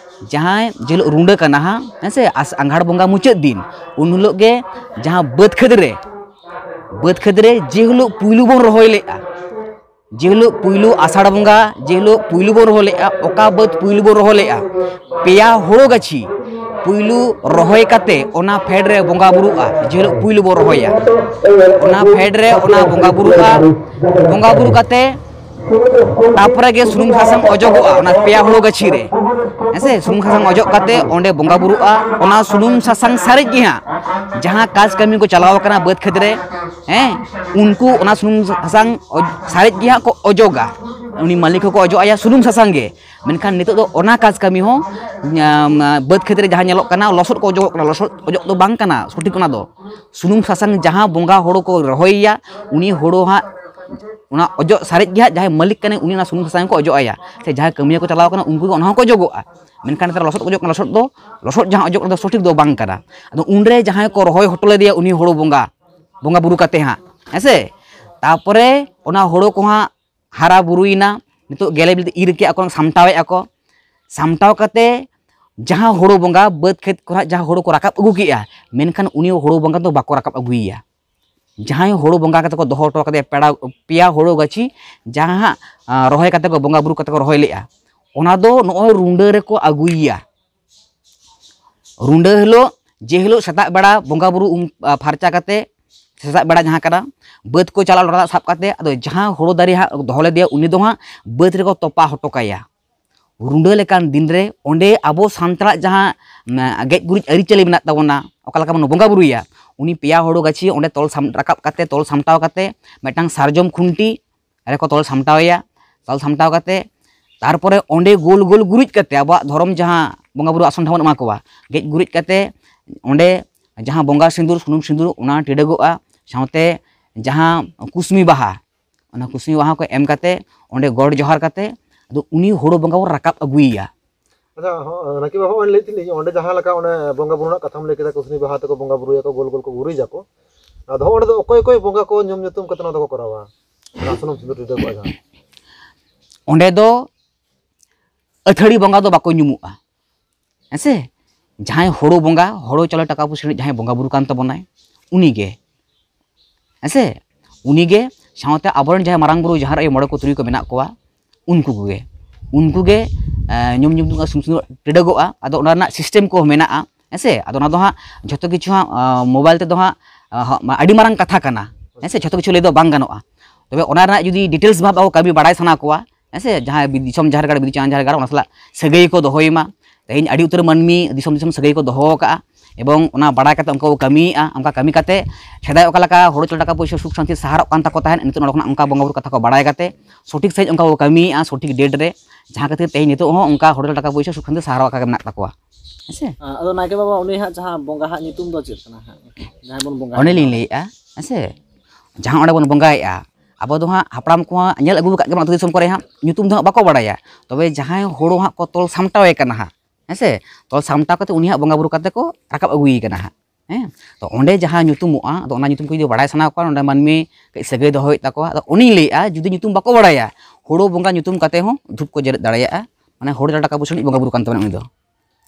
ᱡᱟᱦᱟᱸ ᱡᱮ ᱦᱤᱞᱳᱜ ᱨᱩᱰᱟᱹ ᱠᱟᱱᱟ ᱦᱟᱸᱜ, ᱦᱮᱸ ᱥᱮ, ᱟᱥ-, ᱟᱸᱜᱷᱟᱲ ᱵᱚᱸᱜᱟ ᱢᱩᱪᱟᱹᱫ ᱫᱤᱱ, ᱩᱱ ᱦᱤᱞᱳᱜ ᱜᱮ ᱡᱟᱦᱟᱸ ᱵᱟᱹᱫᱽ ᱠᱷᱮᱛ ᱨᱮ, ᱵᱟᱹᱫᱽ ᱠᱷᱮᱛ ᱨᱮ ᱡᱮ ᱦᱤᱞᱳᱜ ᱯᱩᱭᱞᱩ ᱵᱚᱱ ᱨᱚᱦᱚᱭ ᱞᱮᱫᱼᱟ, ᱡᱮ ᱦᱤᱞᱳᱜ ᱯᱩᱭᱞᱩ ᱟᱥᱟᱲ ᱵᱚᱸᱜᱟ, ᱡᱮ ᱦᱤᱞᱳᱜ ᱯᱩᱭᱞᱩ ᱵᱚᱱ ᱨᱚᱦᱚᱭ ᱞᱮᱫᱼᱟ, ᱚᱠᱟ ᱵᱟᱹᱫᱽ ᱯᱩᱭᱞᱩ ᱵᱚᱱ ᱨᱚᱦᱚᱭ ᱞᱮᱫᱼᱟ, ᱯᱮᱭᱟ ᱦᱳᱲᱳ ᱜᱟᱹᱪᱷᱤ ᱯᱩᱭᱞᱩ ᱨᱚᱦᱚᱭ ᱠᱟᱛᱮ ᱚᱱᱟ ᱯᱷᱮᱰ ᱨᱮ ᱵᱚᱸᱜᱟ ᱵᱩᱨᱩᱜᱼᱟ᱾ ᱡᱮ ᱦᱤᱞᱳᱜ ᱯᱩᱭᱞᱩ ᱵᱚᱱ ᱨᱚᱦᱚᱭᱟ, ᱚᱱᱟ ᱯᱷᱮᱰ ᱨᱮ ᱚᱱᱟ ᱵᱚᱸᱜᱟ ᱵᱩᱨᱩᱜᱼᱟ᱾ ᱵᱚᱸᱜᱟ ᱵᱩᱨᱩ ᱠᱟᱛᱮ ᱛᱟᱯᱚᱨᱮ ᱜᱮ ᱥᱩᱱᱩᱢ ᱥᱟᱥᱟᱝ ᱚᱡᱚᱜᱚᱜᱼᱟ ᱚᱱᱟ ᱯᱮᱭᱟ ᱦᱳᱲᱳ ᱜᱟᱹᱪᱷᱤ ᱨᱮ, ᱦᱮᱸ ᱥᱮ᱾ ᱥᱩᱱᱩᱢ ᱥᱟᱥᱟᱝ ᱚᱡᱚᱜ ᱠᱟᱛᱮ ᱚᱸᱰᱮ ᱵᱚᱸᱜᱟ ᱵᱩᱨᱩᱜᱼᱟ᱾ ᱚᱱᱟ ᱥᱩᱱᱩᱢ ᱥᱟᱥᱟᱝ ᱥᱟᱨᱮᱡ ᱜᱮ ᱦᱟᱸᱜ ᱡᱟᱦᱟᱸ ᱠᱟᱡᱽ ᱠᱟᱹᱢᱤ ᱠᱚ ᱪᱟᱞᱟᱣ ᱟᱠᱟᱱᱟ ᱵᱟᱹᱫᱽ ᱠᱷᱮᱛ ᱨᱮ, ᱦᱮᱸ, ᱩᱱᱠᱩ ᱚᱱᱟ ᱥᱩᱱᱩᱢ ᱥᱟᱥᱟᱝ ᱚᱡ-, ᱥᱟᱨᱮᱡ ᱜᱮ ᱦᱟᱸᱜ ᱠᱚ ᱚᱡᱚᱜᱟ᱾ ᱩᱱᱤ ᱢᱟᱹᱞᱤᱠ ᱦᱚᱸᱠᱚ ᱚᱡᱚᱜ ᱟᱭᱟ ᱥᱩᱱᱩᱢ ᱥᱟᱥᱟᱝ ᱜᱮ᱾ ᱢᱮᱱᱠᱷᱟᱱ ᱱᱤᱛᱚᱜ ᱫᱚ ᱚᱱᱟ ᱠᱟᱡᱽ ᱠᱟᱹᱢᱤ ᱦᱚᱸ, ᱟᱢ, ᱵᱟᱹᱫᱽ ᱠᱷᱮᱛ ᱨᱮ ᱡᱟᱦᱟᱸ ᱧᱮᱞᱚᱜ ᱠᱟᱱᱟ, ᱞᱚᱥᱚᱫ ᱠᱚ ᱚᱡᱚᱜᱚᱜ ᱠᱟᱱᱟ, ᱞᱚᱥᱚᱫ ᱚᱡᱚᱜ ᱫᱚ ᱵᱟᱝ ᱠᱟᱱᱟ ᱥᱚᱴᱷᱤᱠ᱾ ᱚᱱᱟ ᱫᱚ ᱥᱩᱱᱩᱢ ᱥᱟᱥᱟᱝ ᱡᱟᱦᱟᱸ ᱵᱚᱸᱜᱟ ᱦᱳᱲᱳ ᱠᱚ ᱨᱚᱦᱚᱭᱮᱭᱟ, ᱩᱱᱤ ᱦᱳᱲᱳ ᱦᱟᱸᱜ ᱚᱱᱟ ᱚᱡᱚᱜ ᱥᱟᱨᱮᱡ ᱜᱮ ᱦᱟᱸᱜ ᱡᱟᱦᱟᱸᱭ ᱢᱟᱹᱞᱤᱠ ᱠᱟᱱᱟᱭ, ᱩᱱᱤ ᱚᱱᱟ ᱥᱩᱱᱩᱢ ᱥᱟᱥᱟᱝ ᱠᱚ ᱚᱡᱚᱜ ᱟᱭᱟ, ᱥᱮ ᱡᱟᱦᱟᱸᱭ ᱠᱟᱹᱢᱤᱭᱟᱹ ᱠᱚ ᱪᱟᱞᱟᱣ ᱠᱟᱱᱟ, ᱩᱱᱠᱩ ᱜᱮ ᱚᱱᱟ ᱦᱚᱸᱠᱚ ᱚᱡᱚᱜᱚᱜᱼᱟ᱾ ᱢᱮᱱᱠᱷᱟᱱ ᱱᱮᱛᱟᱨ ᱞᱚᱥᱚᱫ ᱚᱡᱚᱜ ᱠᱟᱱᱟ, ᱞᱚᱥᱚᱫ ᱫᱚ, ᱞᱚᱥᱚᱫ ᱡᱟᱦᱟᱸ ᱚᱡᱚᱜ, ᱚᱱᱟ ᱫᱚ ᱥᱚᱴᱷᱤᱠ ᱫᱚ ᱵᱟᱝ ᱠᱟᱱᱟ᱾ ᱟᱫᱚ ᱩᱱᱨᱮ ᱡᱟᱦᱟᱸᱭ ᱠᱚ ᱨᱚᱦᱚᱭ ᱦᱚᱴᱚ ᱞᱮᱫᱮᱭᱟ ᱩᱱᱤ ᱦᱳᱲᱳ ᱵᱚᱸᱜᱟ, ᱵᱚᱸᱜᱟ ᱵᱩᱨᱩ ᱠᱟᱛᱮ ᱦᱟᱸᱜ, ᱦᱮᱸ ᱥᱮ, ᱛᱟᱨᱯᱚᱨᱮ ᱚᱱᱟ ᱦᱳᱲᱳ ᱠᱚ ᱦᱟᱸᱜ ᱦᱟᱨᱟ ᱵᱩᱨᱩᱭᱮᱱᱟ, ᱱᱤᱛᱚᱜ ᱜᱮᱞᱮ ᱵᱤᱞᱤ ᱤᱨ ᱠᱮᱜᱼᱟ ᱠᱚ, ᱥᱟᱢᱴᱟᱣᱮᱫᱼᱟ ᱠᱚ, ᱥᱟᱢᱴᱟᱣ ᱠᱟᱛᱮ ᱡᱟᱦᱟᱸ ᱦᱳᱲᱳ ᱵᱚᱸᱜᱟ ᱵᱟᱹᱫᱽ ᱠᱷᱮᱛ ᱠᱚᱨᱮ ᱡᱟᱦᱟᱸ ᱦᱳᱲᱳ ᱠᱚ ᱨᱟᱠᱟᱵ ᱟᱹᱜᱩ ᱠᱮᱜᱼᱟ, ᱢᱮᱱᱠᱷᱟᱱ ᱩᱱᱤ ᱦᱳᱲᱳ ᱵᱚᱸᱜᱟ ᱫᱚ ᱵᱟᱠᱚ ᱨᱟᱠᱟᱵ ᱟᱹᱜᱩᱭᱮᱭᱟ᱾ ᱡᱟᱦᱟᱸᱭ ᱦᱳᱲᱳ ᱵᱚᱸᱜᱟ ᱠᱟᱛᱮ ᱠᱚ ᱫᱚᱦᱚ ᱦᱚᱴᱚ ᱠᱟᱫᱮᱭᱟ, ᱯᱮᱲᱟ, ᱯᱮᱭᱟ ᱦᱳᱲᱳ ᱜᱟᱹᱪᱷᱤ ᱡᱟᱦᱟᱸ ᱦᱟᱸᱜ, ᱟ, ᱨᱚᱦᱚᱭ ᱠᱟᱛᱮ ᱠᱚ ᱵᱚᱸᱜᱟ ᱵᱩᱨᱩ ᱠᱟᱛᱮ ᱠᱚ ᱨᱚᱦᱚᱭ ᱞᱮᱜᱼᱟ, ᱚᱱᱟ ᱫᱚ ᱱᱚᱜᱼᱚᱭ ᱨᱩᱸᱰᱟᱹ ᱨᱮᱠᱚ ᱟᱹᱜᱩᱭᱮᱭᱟ᱾ ᱨᱩᱸᱰᱟᱹ ᱦᱤᱞᱳᱜ, ᱡᱮ ᱦᱤᱞᱳᱜ ᱥᱮᱛᱟᱜ ᱵᱮᱲᱟ ᱵᱚᱸᱜᱟ ᱵᱩᱨᱩ ᱩᱢ, ᱟ, ᱯᱷᱟᱨᱪᱟ ᱠᱟᱛᱮ, ᱥᱮᱛᱟᱜ ᱵᱮᱲᱟ ᱡᱟᱦᱟᱸ ᱠᱟᱱᱟ, ᱵᱟᱹᱫᱽ ᱠᱚ ᱪᱟᱞᱟᱜ ᱞᱚᱴᱟ ᱫᱟᱜ ᱥᱟᱵ ᱠᱟᱛᱮ, ᱟᱫᱚ ᱡᱟᱦᱟᱸ ᱦᱳᱲᱳ ᱫᱟᱨᱮ ᱦᱟᱸᱜ ᱫᱚᱦᱚ ᱞᱮᱫᱮᱭᱟ, ᱩᱱᱤ ᱫᱚ ᱦᱟᱸᱜ ᱵᱟᱹᱫᱽ ᱨᱮᱠᱚ ᱛᱚᱯᱟ ᱦᱚᱴᱚ ᱠᱟᱭᱟ᱾ ᱨᱩᱸᱰᱟᱹ ᱞᱮᱠᱟᱱ ᱫᱤᱱ ᱨᱮ ᱚᱸᱰᱮ ᱟᱵᱚ ᱥᱟᱱᱛᱟᱲᱟᱜ ᱡᱟᱦᱟᱸ, ᱢ, ᱜᱮᱡ ᱜᱩᱨᱤᱡ ᱟᱹᱨᱤᱪᱟᱹᱞᱤ ᱢᱮᱱᱟᱜ ᱛᱟᱵᱚᱱᱟ, ᱚᱠᱟ ᱞᱮᱠᱟ ᱵᱚᱱ ᱵᱚᱸᱜᱟ ᱵᱩᱨᱩᱭᱟ, ᱩᱱᱤ ᱯᱮᱭᱟ ᱦᱳᱲᱳ ᱜᱟᱹᱪᱷᱤ ᱚᱸᱰᱮ ᱛᱚᱞ ᱥᱟᱢ-, ᱨᱟᱠᱟᱵ ᱠᱟᱛᱮ, ᱛᱚᱞ ᱥᱟᱢᱴᱟᱣ ᱠᱟᱛᱮ, ᱢᱤᱫᱴᱟᱝ ᱥᱟᱨᱡᱚᱢ ᱠᱷᱩᱱᱴᱤ ᱨᱮᱠᱚ ᱛᱚᱞ ᱥᱟᱢᱴᱟᱣ ᱮᱭᱟ᱾ ᱛᱚᱞ ᱥᱟᱢᱴᱟᱣ ᱠᱟᱛᱮ, ᱛᱟᱨᱯᱚᱨᱮ ᱚᱸᱰᱮ ᱜᱳᱞ ᱜᱳᱞ ᱜᱩᱨᱤᱡ ᱠᱟᱛᱮ, ᱟᱵᱚᱣᱟᱜ ᱫᱷᱚᱨᱚᱢ ᱡᱟᱦᱟᱸ ᱵᱚᱸᱜᱟ ᱵᱩᱨᱩ ᱟᱥᱚᱱ ᱴᱷᱟᱶ ᱵᱚᱱ ᱮᱢᱟ ᱠᱚᱣᱟ, ᱜᱮᱡ ᱜᱩᱨᱤᱡ ᱠᱟᱛᱮ ᱚᱸᱰᱮ ᱡᱟᱦᱟᱸ ᱵᱚᱸᱜᱟ ᱥᱤᱸᱫᱩᱨ, ᱥᱩᱱᱩᱢ ᱥᱤᱸᱫᱩᱨ, ᱚᱱᱟ ᱴᱤᱰᱟᱹᱜᱚᱜᱼᱟ᱾ ᱥᱟᱶᱛᱮ ᱡᱟᱦᱟᱸ ᱠᱩᱥᱢᱤ ᱵᱟᱦᱟ, ᱚᱱᱟ ᱠᱩᱥᱢᱤ ᱵᱟᱦᱟ ᱠᱚ ᱮᱢ ᱠᱟᱛᱮ, ᱚᱸᱰᱮ ᱜᱚᱰ ᱡᱚᱦᱟᱨ ᱠᱟᱛᱮ, ᱟᱫᱚ ᱩᱱᱤ ᱦᱳᱲᱳ ᱵᱚᱸᱜᱟ ᱵᱚᱱ ᱨᱟᱠᱟᱵ ᱟᱹᱜᱩᱭᱮᱭᱟ᱾ ᱟᱪᱪᱷᱟ, ᱦᱚᱸ, ᱱᱟᱭᱠᱮ ᱵᱟᱵᱟ, ᱦᱚᱸᱜᱼᱚᱭ ᱞᱟᱹᱭᱮᱫ ᱛᱟᱦᱮᱸ ᱞᱤᱧ, ᱚᱸᱰᱮ ᱡᱟᱦᱟᱸ ᱞᱮᱠᱟ ᱚᱱᱮ ᱵᱚᱸᱜᱟ ᱵᱩᱨᱩ ᱨᱮᱱᱟᱜ ᱠᱟᱛᱷᱟᱢ ᱞᱟᱹᱭ ᱠᱮᱫᱟ, ᱠᱩᱥᱱᱤ ᱵᱟᱦᱟ ᱛᱮᱠᱚ ᱵᱚᱸᱜᱟ ᱵᱩᱨᱩᱭᱟᱠᱚ, ᱜᱳᱞ ᱜᱳᱞ ᱠᱚ ᱜᱩᱨᱤᱡᱟᱠᱚ, ᱟᱫᱚ ᱦᱚᱸᱜᱼᱚ ᱚᱸᱰᱮ ᱫᱚ ᱚᱠᱚᱭ ᱚᱠᱚᱭ ᱵᱚᱸᱜᱟ ᱠᱚ ᱧᱩᱢ ᱧᱩᱛᱩᱢ ᱠᱟᱛᱮ ᱱᱚᱣᱟ ᱫᱚᱠᱚ ᱠᱚᱨᱟᱣᱟ, ᱚᱱᱟ ᱥᱩᱱᱩᱢ ᱥᱤᱸᱫᱩᱨ ᱴᱤᱰᱟᱹᱜᱚᱜᱼᱟ ᱡᱟᱦᱟᱸ? ᱚᱸᱰᱮ ᱫᱚ ᱟᱹᱛᱷᱟᱹᱲᱤ ᱵᱚᱸᱜᱟ ᱫᱚ ᱵᱟᱠᱚ ᱧᱩᱢᱩᱜᱼᱟ, ᱦᱮᱸ ᱥᱮ? ᱡᱟᱦᱟᱸᱭ ᱦᱳᱲᱳ ᱵᱚᱸᱜᱟ, ᱦᱳᱲᱳ ᱪᱟᱣᱞᱮ ᱴᱟᱠᱟ ᱯᱩᱭᱥᱟᱹ ᱨᱤᱱᱤᱡ ᱡᱟᱦᱟᱸᱭ ᱵᱚᱸᱜᱟ ᱵᱩᱨᱩ ᱠᱟᱱ ᱛᱟᱵᱚᱱᱟᱭ, ᱩᱱᱤᱜᱮ, ᱦᱮᱸ ᱥᱮ? ᱩᱱᱤᱜᱮ, ᱥᱟᱶᱛᱮ ᱟᱵᱚᱨᱮᱱ ᱡᱟᱦᱟᱸᱭ ᱢᱟᱨᱟᱝ ᱵᱩᱨᱩ, ᱡᱟᱦᱮᱨ ᱟᱭᱳ, ᱢᱚᱬᱮ ᱠᱚ ᱛᱩᱨᱩᱭ ᱠᱚ ᱢᱮᱱᱟᱜ ᱠᱚᱣᱟ, ᱩᱱᱠᱩ ᱠᱚᱜᱮ, ᱩᱱᱠᱩ ᱜᱮ, ᱮ, ᱧᱩᱢ ᱧᱩᱛᱩᱢ ᱥᱩᱱᱩᱢ ᱥᱤᱸᱫᱩᱨ ᱴᱤᱰᱟᱹᱜᱚᱜᱼᱟ᱾ ᱟᱫᱚ ᱚᱱᱟ ᱨᱮᱱᱟᱜ ᱥᱤᱥᱴᱮᱢ ᱠᱚ ᱢᱮᱱᱟᱜᱼᱟ, ᱦᱮᱸ ᱥᱮ? ᱟᱫᱚ ᱚᱱᱟ ᱫᱚ ᱦᱟᱸᱜ ᱡᱷᱚᱛᱚ ᱠᱤᱪᱷᱩ ᱦᱟᱸᱜ, ᱟ, ᱢᱳᱵᱟᱭᱤᱞ ᱛᱮᱫᱚ ᱦᱟᱸᱜ, ᱟ, ᱦᱚ-, ᱢᱟ-, ᱟᱹᱰᱤ ᱢᱟᱨᱟᱝ ᱠᱟᱛᱷᱟ ᱠᱟᱱᱟ, ᱦᱮᱸ ᱥᱮ? ᱡᱷᱚᱛᱚ ᱠᱤᱪᱷᱩ ᱞᱟᱹᱭ ᱫᱚ ᱵᱟᱝ ᱜᱟᱱᱚᱜᱼᱟ᱾ ᱛᱚᱵᱮ ᱚᱱᱟ ᱨᱮᱱᱟᱜ ᱡᱩᱫᱤ ᱰᱤᱴᱮᱞᱥ ᱵᱷᱟᱵᱽ ᱟᱵᱚ ᱠᱟᱹᱢᱤ ᱵᱟᱲᱟᱭ ᱥᱟᱱᱟ ᱠᱚᱣᱟ, ᱦᱮᱸ ᱥᱮ, ᱡᱟᱦᱟᱸᱭ ᱵᱤ-, ᱫᱤᱥᱚᱢ ᱡᱟᱦᱮᱨ ᱜᱟᱲ, ᱵᱤᱫᱩ ᱪᱟᱸᱫᱟᱱ ᱡᱟᱦᱮᱨ ᱜᱟᱲ, ᱚᱱᱟ ᱥᱟᱞᱟᱜ ᱥᱟᱹᱜᱟᱹᱭ ᱠᱚ ᱫᱚᱦᱚᱭ ᱢᱟ᱾ ᱛᱮᱦᱮᱧ ᱟᱹᱰᱤ ᱩᱛᱟᱹᱨ ᱢᱟᱹᱱᱢᱤ ᱫᱤᱥᱚᱢ ᱫᱤᱥᱚᱢ ᱥᱟᱹᱜᱟᱹᱭ ᱠᱚ ᱫᱚᱦᱚ ᱟᱠᱟᱫᱼᱟ, ᱮᱵᱚᱝ ᱚᱱᱟ ᱵᱟᱲᱟᱭ ᱠᱟᱛᱮ ᱚᱱᱠᱟ ᱠᱚ ᱠᱟᱹᱢᱤᱭᱮᱫᱼᱟ᱾ ᱚᱱᱠᱟ ᱠᱟᱹᱢᱤ ᱠᱟᱛᱮ ᱥᱮᱫᱟᱭ ᱚᱠᱟ ᱞᱮᱠᱟ ᱦᱳᱲᱳ ᱪᱟᱣᱞᱮ ᱴᱟᱠᱟ ᱯᱚᱭᱥᱟ ᱥᱩᱠ ᱥᱟᱱᱛᱤ ᱥᱟᱦᱟᱨᱚᱜ ᱠᱟᱱ ᱛᱟᱠᱚ ᱛᱟᱦᱮᱸᱫ, ᱱᱤᱛᱚᱜ ᱱᱚᱰᱮ ᱠᱷᱚᱱᱟᱜ ᱚᱱᱠᱟ ᱵᱚᱸᱜᱟ ᱵᱩᱨᱩ ᱠᱟᱛᱷᱟ ᱠᱚ ᱵᱟᱲᱟᱭ ᱠᱟᱛᱮ ᱥᱚᱴᱷᱤᱠ ᱥᱟᱺᱦᱤᱡ ᱚᱱᱠᱟ ᱠᱚ ᱠᱟᱹᱢᱤᱭᱮᱫᱼᱟ, ᱥᱚᱴᱷᱤᱠ ᱰᱮᱴ ᱨᱮ, ᱡᱟᱦᱟᱸ ᱠᱷᱟᱹᱛᱤᱨ ᱛᱮᱦᱮᱧ ᱱᱤᱛᱚᱜ ᱦᱚᱸ ᱚᱱᱠᱟ ᱦᱳᱲᱳ ᱪᱟᱣᱞᱮ ᱴᱟᱠᱟ ᱯᱚᱭᱥᱟ ᱥᱩᱠ ᱥᱟᱱᱛᱤ ᱥᱟᱦᱟᱨᱚᱜ ᱟᱠᱟ ᱜᱮ ᱢᱮᱱᱟᱜ ᱛᱟᱠᱚᱣᱟ, ᱦᱮᱸ ᱥᱮ? ᱟᱫᱚ ᱱᱟᱭᱠᱮ ᱵᱟᱵᱟ, ᱩᱱᱤ ᱦᱟᱸᱜ ᱡᱟᱦᱟᱸ ᱵᱚᱸᱜᱟ ᱦᱟᱸᱜ ᱧᱩᱛᱩᱢ ᱫᱚ ᱪᱮᱫ ᱠᱟᱱᱟ ᱦᱟᱸᱜ, ᱡᱟᱦᱟᱸᱭ ᱵᱚᱱ ᱵᱚᱸᱜᱟ ᱚᱱᱮ ᱞᱤᱧ ᱞᱟᱹᱭᱮᱫᱼᱟ, ᱦᱮᱸ ᱥᱮ, ᱡᱟᱦᱟᱸ ᱚᱸᱰᱮ ᱵᱚᱱ ᱵᱚᱸᱜᱟᱭᱮᱫᱼᱟ, ᱟᱵᱚ ᱫᱚ ᱦᱟᱸᱜ ᱦᱟᱯᱲᱟᱢ ᱠᱚ ᱦᱟᱸᱜ ᱧᱮᱞ ᱟᱹᱜᱩ ᱟᱠᱟᱫ ᱜᱮᱵᱚᱱ ᱟᱹᱛᱩ ᱫᱤᱥᱚᱢ ᱠᱚᱨᱮ ᱦᱟᱸᱜ, ᱧᱩᱛᱩᱢ ᱫᱚ ᱦᱟᱸᱜ ᱵᱟᱠᱚ ᱵᱟᱲᱟᱭᱟ᱾ ᱛᱚᱵᱮ ᱡᱟᱦᱟᱸᱭ ᱦᱳᱲᱳ ᱦᱟᱸᱜ ᱠᱚ ᱛᱚᱞ ᱥᱟᱢᱴᱟᱣᱮ ᱠᱟᱱᱟ ᱦᱟᱸᱜ, ᱦᱮᱸ ᱥᱮ, ᱛᱚᱞ ᱥᱟᱢᱴᱟᱣ ᱠᱟᱛᱮ ᱩᱱᱤ ᱦᱟᱸᱜ ᱵᱚᱸᱜᱟ ᱵᱩᱨᱩ ᱠᱟᱛᱮ ᱠᱚ ᱨᱟᱠᱟᱵ ᱟᱹᱜᱩᱭᱮ ᱠᱟᱱᱟ ᱦᱟᱸᱜ᱾ ᱦᱮᱸ, ᱛᱚ ᱚᱸᱰᱮ ᱡᱟᱦᱟᱸ ᱧᱩᱛᱩᱢᱚᱜᱼᱟ, ᱟᱫᱚ ᱚᱱᱟ ᱧᱩᱛᱩᱢ ᱠᱚ ᱡᱩᱫᱤ ᱵᱟᱲᱟᱭ ᱥᱟᱱᱟ ᱠᱚᱣᱟ, ᱚᱸᱰᱮ ᱢᱟᱹᱱᱢᱤ ᱠᱟᱹᱡ ᱥᱟᱹᱜᱟᱹᱭ ᱫᱚᱦᱚᱭᱮᱫ ᱛᱟᱠᱚᱣᱟ, ᱟᱫᱚ ᱩᱱᱤᱧ ᱞᱟᱹᱭᱮᱫᱼᱟ, ᱡᱩᱫᱤ ᱧᱩᱛᱩᱢ ᱵᱟᱠᱚ ᱵᱟᱲᱟᱭᱟ, ᱦᱳᱲᱳ ᱵᱚᱸᱜᱟ ᱧᱩᱛᱩᱢ ᱠᱟᱛᱮ ᱦᱚᱸ ᱫᱷᱩᱯ ᱠᱚ ᱡᱮᱨᱮᱫ ᱫᱟᱲᱮᱭᱟᱜᱼᱟ, ᱢᱟᱱᱮ ᱦᱳᱲᱳ ᱪᱟᱣᱞᱮ ᱴᱟᱠᱟ ᱯᱩᱭᱥᱟᱹ ᱨᱤᱱᱤᱡ ᱵᱚᱸᱜᱟ ᱵᱩᱨᱩ ᱠᱟᱱ ᱛᱟᱵᱚᱱᱟ ᱩᱱᱤ ᱫᱚ᱾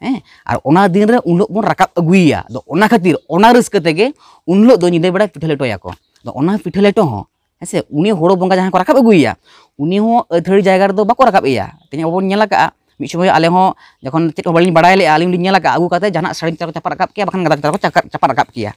ᱦᱮᱸ, ᱟᱨ ᱚᱱᱟ ᱫᱤᱱ ᱨᱮ ᱩᱱ ᱦᱤᱞᱳᱜ ᱵᱚᱱ ᱨᱟᱠᱟᱵ ᱟᱹᱜᱩᱭᱮᱭᱟ᱾ ᱟᱫᱚ ᱚᱱᱟ ᱠᱷᱟᱹᱛᱤᱨ ᱚᱱᱟ ᱨᱟᱹᱥᱠᱟᱹ ᱛᱮᱜᱮ ᱩᱱ ᱦᱤᱞᱳᱜ ᱫᱚ ᱧᱤᱫᱟᱹ ᱵᱮᱲᱟ ᱯᱤᱴᱷᱟᱹ ᱞᱮᱴᱚᱭᱟᱠᱚ᱾ ᱟᱫᱚ ᱚᱱᱟ ᱯᱤᱴᱷᱟᱹ ᱞᱮᱴᱚ ᱦᱚᱸ, ᱦᱮᱸ ᱥᱮ, ᱩᱱᱤ ᱦᱳᱲᱳ ᱵᱚᱸᱜᱟ ᱡᱟᱦᱟᱸᱭ ᱠᱚ ᱨᱟᱠᱟᱵ ᱟᱹᱜᱩᱭᱮᱭᱟ, ᱩᱱᱤ ᱦᱚᱸ ᱟᱹᱛᱷᱟᱹᱲᱤ ᱡᱟᱭᱜᱟ ᱨᱮᱫᱚ ᱵᱟᱠᱚ ᱨᱟᱠᱟᱵ ᱮᱭᱟ᱾ ᱛᱮᱦᱮᱧ ᱟᱵᱚ ᱵᱚᱱ ᱧᱮᱞ ᱟᱠᱟᱫᱼᱟ, ᱢᱤᱫ ᱥᱚᱢᱚᱭ ᱟᱞᱮ ᱦᱚᱸ ᱡᱚᱠᱷᱚᱱ ᱪᱮᱫ ᱦᱚᱸ ᱵᱟᱹᱞᱤᱧ ᱵᱟᱲᱟᱭ ᱞᱮᱫᱼᱟ, ᱟᱹᱞᱤᱧ ᱞᱤᱧ ᱧᱮᱞ ᱟᱠᱟᱫᱼᱟ, ᱟᱹᱜᱩ ᱠᱟᱛᱮ ᱡᱟᱦᱟᱱᱟᱜ ᱥᱟᱹᱲᱤᱢ ᱪᱮᱛᱟᱱ ᱨᱮᱠᱚ ᱪᱟᱯᱟᱫ ᱨᱟᱠᱟᱵ ᱠᱮᱭᱟ, ᱵᱟᱠᱷᱟᱱ ᱜᱟᱫᱟ ᱪᱮᱛᱟᱱ ᱨᱮᱠᱚ ᱪᱟᱯᱟᱫ ᱨᱟᱠᱟᱵ ᱠᱮᱭᱟ᱾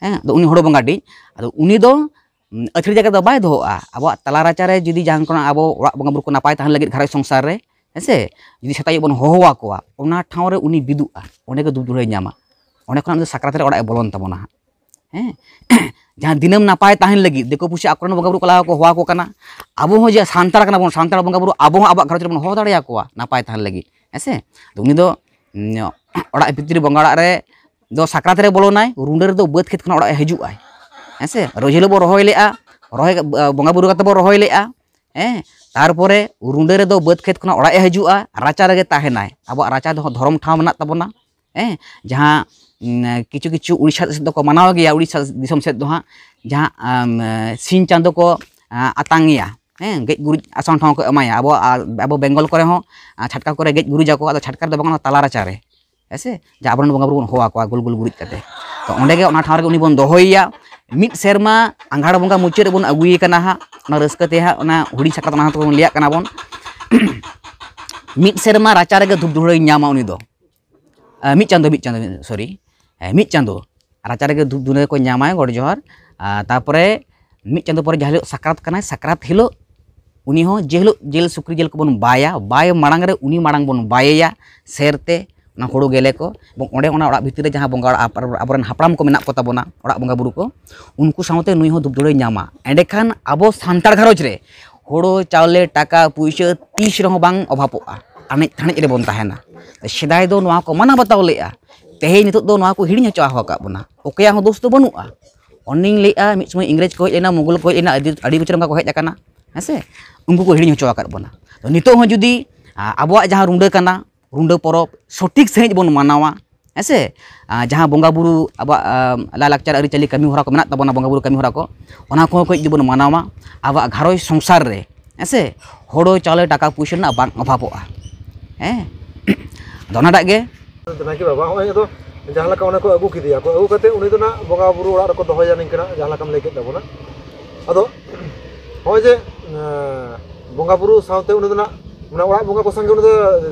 ᱦᱮᱸ, ᱟᱫᱚ ᱩᱱᱤ ᱦᱳᱲᱳ ᱵᱚᱸᱜᱟ ᱰᱤᱡ, ᱟᱫᱚ ᱩᱱᱤ ᱫᱚ ᱩᱢ, ᱟᱹᱛᱷᱟᱹᱲᱤ ᱡᱟᱭᱜᱟ ᱨᱮᱫᱚ ᱵᱟᱭ ᱫᱚᱦᱚᱜᱼᱟ᱾ ᱟᱵᱚᱣᱟᱜ ᱛᱟᱞᱟ ᱨᱟᱪᱟ ᱨᱮ ᱡᱩᱫᱤ ᱡᱟᱦᱟᱸ ᱠᱷᱚᱱᱟᱜ ᱟᱵᱚ ᱚᱲᱟᱜ ᱵᱚᱸᱜᱟ ᱵᱩᱨᱩ ᱠᱚ ᱱᱟᱯᱟᱭ ᱛᱟᱦᱮᱱ ᱞᱟᱹᱜᱤᱫ ᱜᱷᱟᱨᱚᱸᱡᱽ ᱥᱚᱝᱥᱟᱨ ᱨᱮ, ᱦᱮᱸ ᱥᱮ, ᱡᱩᱫᱤ ᱥᱮᱛᱟᱜ ᱟᱹᱭᱩᱵ ᱵᱚᱱ ᱦᱚᱦᱚ ᱟᱠᱚᱣᱟ, ᱚᱱᱟ ᱴᱷᱟᱶ ᱨᱮ ᱩᱱᱤ ᱵᱤᱫᱩᱜᱼᱟ, ᱚᱸᱰᱮ ᱜᱮ ᱫᱷᱩᱯ ᱫᱷᱩᱲᱟᱹᱭ ᱧᱟᱢᱟ᱾ ᱚᱸᱰᱮ ᱠᱷᱚᱱᱟᱜ ᱩᱱᱤ ᱫᱚ ᱥᱟᱠᱨᱟᱛ ᱨᱮ ᱚᱲᱟᱜ ᱮ ᱵᱚᱞᱚᱱ ᱛᱟᱵᱚᱱᱟ ᱦᱟᱸᱜ᱾ ᱦᱮᱸ, ᱡᱟᱦᱟᱸ ᱫᱤᱱᱟᱹᱢ ᱱᱟᱯᱟᱭ ᱛᱟᱦᱮᱱ ᱞᱟᱹᱜᱤᱫ, ᱫᱤᱠᱩ ᱯᱩᱥᱤ ᱟᱠᱚᱨᱮᱱ ᱵᱚᱸᱜᱟ ᱵᱩᱨᱩ ᱠᱚ ᱞᱟᱦᱟ ᱠᱚ ᱦᱚᱦᱚ ᱟᱠᱚ ᱠᱟᱱᱟ, ᱟᱵᱚ ᱦᱚᱸ ᱡᱮ ᱥᱟᱱᱛᱟᱲ ᱠᱟᱱᱟ ᱵᱚᱱ, ᱥᱟᱱᱛᱟᱲ ᱵᱚᱸᱜᱟ ᱵᱩᱨᱩ ᱟᱵᱚ ᱦᱚᱸ ᱟᱵᱚᱣᱟᱜ ᱜᱷᱟᱨᱚᱸᱡᱽ ᱨᱮᱵᱚᱱ ᱦᱚᱦᱚ ᱫᱟᱲᱮᱭᱟᱠᱚᱣᱟ ᱱᱟᱯᱟᱭ ᱛᱟᱦᱮᱱ ᱞᱟᱹᱜᱤᱫ, ᱦᱮᱸ ᱥᱮ᱾ ᱟᱫᱚ ᱩᱱᱤ ᱫᱚ, ᱩᱢ, ᱚᱲᱟᱜ ᱵᱷᱤᱛᱨᱤ ᱵᱚᱸᱜᱟ ᱚᱲᱟᱜ ᱨᱮ ᱫᱚ ᱥᱟᱠᱨᱟᱛ ᱨᱮ ᱵᱚᱞᱚᱱᱟᱭ, ᱨᱩᱸᱰᱟᱹ ᱨᱮᱫᱚ ᱵᱟᱹᱫᱽ ᱠᱷᱮᱛ ᱠᱷᱚᱱᱟᱜ ᱚᱲᱟᱜ ᱮ ᱦᱤᱡᱩᱜ ᱟᱭ, ᱦᱮᱸ ᱥᱮ᱾ ᱨᱚᱡᱚ ᱦᱤᱞᱳᱜ ᱵᱚᱱ ᱨᱚᱦᱚᱭ ᱞᱮᱜᱼᱟ, ᱨᱚᱦᱚᱭ, ᱵᱚᱸᱜᱟ ᱵᱩᱨᱩ ᱠᱟᱛᱮ ᱵᱚᱱ ᱨᱚᱦᱚᱭ ᱞᱮᱜᱼᱟ, ᱦᱮᱸ, ᱛᱟᱨᱯᱚᱨᱮ ᱨᱩᱸᱰᱟᱹ ᱨᱮᱫᱚ ᱵᱟᱹᱫᱽ ᱠᱷᱮᱛ ᱠᱷᱚᱱᱟᱜ ᱚᱲᱟᱜ ᱮ ᱦᱤᱡᱩᱜᱼᱟ, ᱨᱟᱪᱟ ᱨᱮᱜᱮ ᱛᱟᱦᱮᱱᱟᱭ᱾ ᱟᱵᱚᱣᱟᱜ ᱨᱟᱪᱟ ᱫᱚ ᱫᱷᱚᱨᱚᱢ ᱴᱷᱟᱶ ᱢᱮᱱᱟᱜ ᱛᱟᱵᱚᱱᱟ, ᱦᱮᱸ, ᱡᱟᱦᱟᱸ, ᱩᱢ, ᱠᱤᱪᱷᱩ ᱠᱤᱪᱷᱩ ᱩᱲᱤᱥᱥᱟ ᱥᱮᱫ ᱫᱚᱠᱚ ᱢᱟᱱᱟᱣ ᱜᱮᱭᱟ, ᱩᱲᱤᱥᱥᱟ ᱫᱤᱥᱚᱢ ᱥᱮᱫ ᱫᱚ ᱦᱟᱸᱜ, ᱡᱟᱦᱟᱸ, ᱟᱢ, ᱥᱤᱧ ᱪᱟᱸᱫᱚ ᱠᱚ, ᱟ, ᱟᱛᱟᱝ ᱮᱭᱟ, ᱦᱮᱸ, ᱜᱮᱡ ᱜᱩᱨᱤᱡ ᱟᱥᱟᱱ ᱴᱷᱟᱶ ᱠᱚ ᱮᱢᱟᱭᱟ᱾ ᱟᱵᱚ, ᱟ, ᱟᱵᱚ ᱵᱮᱝᱜᱚᱞ ᱠᱚᱨᱮ ᱦᱚᱸ, ᱟ, ᱪᱷᱟᱴᱠᱟ ᱠᱚᱨᱮ ᱜᱮᱡ ᱜᱩᱨᱤᱡᱟᱠᱚ, ᱟᱫᱚ ᱪᱷᱟᱴᱠᱟ ᱨᱮᱫᱚ ᱵᱟᱝ, ᱚᱱᱟ ᱛᱟᱞᱟ ᱨᱟᱪᱟ ᱨᱮ, ᱦᱮᱸ ᱥᱮ, ᱡᱮ ᱟᱵᱚᱨᱮᱱ ᱵᱚᱸᱜᱟ ᱵᱩᱨᱩ ᱵᱚᱱ ᱦᱚᱦᱚ ᱟᱠᱚᱣᱟ ᱜᱳᱞ ᱜᱳᱞ ᱜᱩᱨᱤᱡ ᱠᱟᱛᱮ᱾ ᱛᱚ ᱚᱸᱰᱮ ᱜᱮ, ᱚᱱᱟ ᱴᱷᱟᱶ ᱨᱮᱜᱮ ᱩᱱᱤ ᱵᱚᱱ ᱫᱚᱦᱚᱭᱮᱭᱟ᱾ ᱢᱤᱫ ᱥᱮᱨᱢᱟ ᱟᱸᱜᱷᱟᱲ ᱵᱚᱸᱜᱟ ᱢᱩᱪᱟᱹᱫ ᱨᱮᱵᱚᱱ ᱟᱹᱜᱩᱭᱮ ᱠᱟᱱᱟ ᱦᱟᱸᱜ, ᱚᱱᱟ ᱨᱟᱹᱥᱠᱟᱹ ᱛᱮ ᱦᱟᱸᱜ, ᱚᱱᱟ ᱦᱩᱰᱤᱧ ᱥᱟᱠᱨᱟᱛ ᱚᱱᱟ ᱦᱚᱸ ᱛᱟᱵᱚᱱ ᱞᱟᱹᱭᱟᱜ ᱠᱟᱱᱟ ᱵᱚᱱ᱾ ᱢᱤᱫ ᱥᱮᱨᱢᱟ ᱨᱟᱪᱟ ᱨᱮᱜᱮ ᱫᱷᱩᱯ ᱫᱷᱩᱲᱟᱹᱭ ᱧᱟᱢᱟ ᱩᱱᱤ ᱫᱚ᱾ ᱟ, ᱢᱤᱫ ᱪᱟᱸᱫᱚ, ᱢᱤᱫ ᱪᱟᱸᱫᱚ, ᱥᱚᱨᱤ, ᱦᱮᱸ, ᱢᱤᱫ ᱪᱟᱸᱫᱚ ᱨᱟᱪᱟ ᱨᱮᱜᱮ ᱫᱷᱩᱯ ᱫᱷᱩᱲᱟᱹ ᱠᱚ ᱧᱟᱢᱟᱭ, ᱜᱚᱰ ᱡᱚᱦᱟᱨ᱾ ᱟᱨ ᱛᱟᱨᱯᱚᱨᱮ ᱢᱤᱫ ᱪᱟᱸᱫᱚ ᱯᱚᱨᱮ ᱡᱟᱦᱟᱸ ᱦᱤᱞᱳᱜ ᱥᱟᱠᱨᱟᱛ ᱠᱟᱱᱟᱭ, ᱥᱟᱠᱨᱟᱛ ᱦᱤᱞᱳᱜ ᱩᱱᱤ ᱦᱚᱸ ᱡᱮ ᱦᱤᱞᱳᱜ ᱡᱤᱞ, ᱥᱩᱠᱨᱤ ᱡᱤᱞ ᱠᱚᱵᱚᱱ ᱵᱟᱭᱟ, ᱵᱟᱭ ᱢᱟᱲᱟᱝ ᱨᱮ ᱩᱱᱤ ᱢᱟᱲᱟᱝ ᱵᱚᱱ ᱵᱟᱭᱮᱭᱟ ᱥᱮᱨ ᱛᱮ, ᱚᱱᱟ ᱦᱳᱲᱳ ᱜᱮᱞᱮ ᱠᱚ, ᱮᱵᱚᱝ ᱚᱸᱰᱮ ᱚᱱᱟ ᱚᱲᱟᱜ ᱵᱷᱤᱛᱤᱨ ᱨᱮ ᱡᱟᱦᱟᱸ ᱵᱚᱸᱜᱟ ᱚᱲᱟᱜ, ᱟᱵᱚᱨᱮᱱ ᱦᱟᱯᱲᱟᱢ ᱠᱚ ᱢᱮᱱᱟᱜ ᱠᱚ ᱛᱟᱵᱚᱱᱟ, ᱚᱲᱟᱜ ᱵᱚᱸᱜᱟ ᱵᱩᱨᱩ ᱠᱚ, ᱩᱱᱠᱩ ᱥᱟᱶᱛᱮ ᱱᱩᱭ ᱦᱚᱸ ᱫᱷᱩᱯ ᱫᱷᱩᱲᱟᱹᱭ ᱧᱟᱢᱟ᱾ ᱮᱸᱰᱮᱠᱷᱟᱱ ᱟᱵᱚ ᱥᱟᱱᱛᱟᱲ ᱜᱷᱟᱨᱚᱸᱡᱽ ᱨᱮ ᱦᱳᱲᱳ, ᱪᱟᱣᱞᱮ, ᱴᱟᱠᱟ, ᱯᱩᱭᱥᱟᱹ ᱛᱤᱥ ᱨᱮᱦᱚᱸ ᱵᱟᱝ ᱚᱵᱷᱟᱵᱚᱜᱼᱟ, ᱟᱱᱮᱡ ᱫᱷᱟᱱᱮᱡ ᱨᱮᱵᱚᱱ ᱛᱟᱦᱮᱱᱟ᱾ ᱥᱮᱫᱟᱭ ᱫᱚ ᱱᱚᱣᱟ ᱠᱚ ᱢᱟᱱᱟᱣ ᱵᱟᱛᱟᱣ ᱞᱮᱫᱼᱟ, ᱛᱮᱦᱮᱧ ᱱᱤᱛᱚᱜ ᱫᱚ ᱱᱚᱣᱟ ᱠᱚ ᱦᱤᱲᱤᱧ ᱦᱚᱪᱚ ᱟᱠᱟᱫ ᱵᱚᱱᱟ᱾ ᱚᱠᱚᱭᱟᱜ ᱦᱚᱸ ᱫᱳᱥ ᱫᱚ ᱵᱟᱹᱱᱩᱜᱼᱟ, ᱚᱱᱮᱧ ᱞᱟᱹᱭᱮᱫᱼᱟ, ᱢᱤᱫ ᱥᱚᱢᱚᱭ ᱤᱝᱨᱮᱡᱽ ᱠᱚ ᱦᱮᱡ ᱞᱮᱱᱟ, ᱢᱩᱜᱚᱞ ᱠᱚ ᱦᱮᱡ ᱞᱮᱱᱟ, ᱟᱹᱰᱤ ᱟᱹᱰᱤ ᱵᱚᱪᱷᱚᱨ ᱚᱱᱠᱟ ᱠᱚ ᱦᱮᱡ ᱟᱠᱟᱱᱟ, ᱦᱮᱸ ᱥᱮ? ᱩᱱᱠᱩ ᱠᱚ ᱦᱤᱲᱤᱧ ᱦᱚᱪᱚ ᱟᱠᱟᱫ ᱵᱚᱱᱟ᱾ ᱛᱚ ᱱᱤᱛᱚᱜ ᱦᱚᱸ ᱡᱩᱫᱤ ᱟ, ᱟᱵᱚᱣᱟᱜ ᱡᱟᱦᱟᱸ ᱨᱩᱸᱰᱟᱹ ᱠᱟᱱᱟ, ᱨᱩᱸᱰᱟᱹ ᱯᱚᱨᱚᱵᱽ ᱥᱚᱴᱷᱤᱠ ᱥᱟᱺᱦᱤᱡ ᱵᱚᱱ ᱢᱟᱱᱟᱣᱟ, ᱦᱮᱸ ᱥᱮ? ᱟ, ᱡᱟᱦᱟᱸ ᱵᱚᱸᱜᱟ ᱵᱩᱨᱩ, ᱟᱵᱚᱣᱟᱜ ᱟ, ᱞᱟᱭᱼᱞᱟᱠᱪᱟᱨ ᱟᱹᱨᱤᱪᱟᱹᱞᱤ ᱠᱟᱹᱢᱤ ᱦᱚᱨᱟ ᱠᱚ ᱢᱮᱱᱟᱜ ᱛᱟᱵᱚᱱᱟ, ᱵᱚᱸᱜᱟ ᱵᱩᱨᱩ ᱠᱟᱹᱢᱤ ᱦᱚᱨᱟ ᱠᱚ, ᱚᱱᱟ ᱠᱚᱦᱚᱸ ᱠᱟᱹᱡ ᱡᱩᱫᱤ ᱵᱚᱱ ᱢᱟᱱᱟᱣᱟ, ᱟᱵᱚᱣᱟᱜ ᱜᱷᱟᱨᱚᱸᱡᱽ ᱥᱚᱝᱥᱟᱨ ᱨᱮ, ᱦᱮᱸ ᱥᱮ, ᱦᱳᱲᱳ ᱪᱟᱣᱞᱮ ᱴᱟᱠᱟ ᱯᱩᱭᱥᱟᱹ ᱨᱮᱱᱟᱜ ᱵᱟᱝ ᱚᱵᱷᱟᱵᱚᱜᱼᱟ᱾ ᱦᱮᱸ, ᱟᱫᱚ ᱚᱱᱟᱴᱟᱜ ᱜᱮ᱾ ᱱᱟᱭᱠᱮ ᱵᱟᱵᱟ, ᱦᱚᱸᱜᱼᱚᱭ ᱟᱫᱚ ᱡᱟᱦᱟᱸ ᱞᱮᱠᱟ ᱚᱱᱮ ᱠᱚ ᱟᱹᱜᱩ ᱠᱮᱫᱮᱭᱟ ᱠᱚ, ᱟᱹᱜᱩ ᱠᱟᱛᱮ ᱩᱱᱤ ᱫᱚ ᱱᱟᱜ ᱵᱚᱸᱜᱟ ᱵᱩᱨᱩ ᱚᱲᱟᱜ ᱨᱮᱠᱚ ᱫᱚᱦᱚᱭᱟ ᱱᱤᱝᱠᱟᱹᱱᱟᱜ, ᱡᱟᱦᱟᱸ ᱞᱮᱠᱟᱢ ᱞᱟᱹᱭ ᱠᱮᱫ ᱛᱟᱵᱚᱱᱟ᱾ ᱟᱫᱚ ᱦᱚᱸᱜᱼᱚᱭ ᱡᱮ, ᱮᱸ, ᱵᱚᱸᱜᱟ ᱵᱩᱨᱩ ᱥᱟᱶᱛᱮ ᱩᱱᱤ ᱫᱚ ᱱᱟᱜ, ᱢᱟᱱᱮ, ᱚᱲᱟᱜ ᱵᱚᱸᱜᱟ ᱠᱚ ᱥᱟᱝᱜᱮ ᱩᱱᱤ ᱫᱚ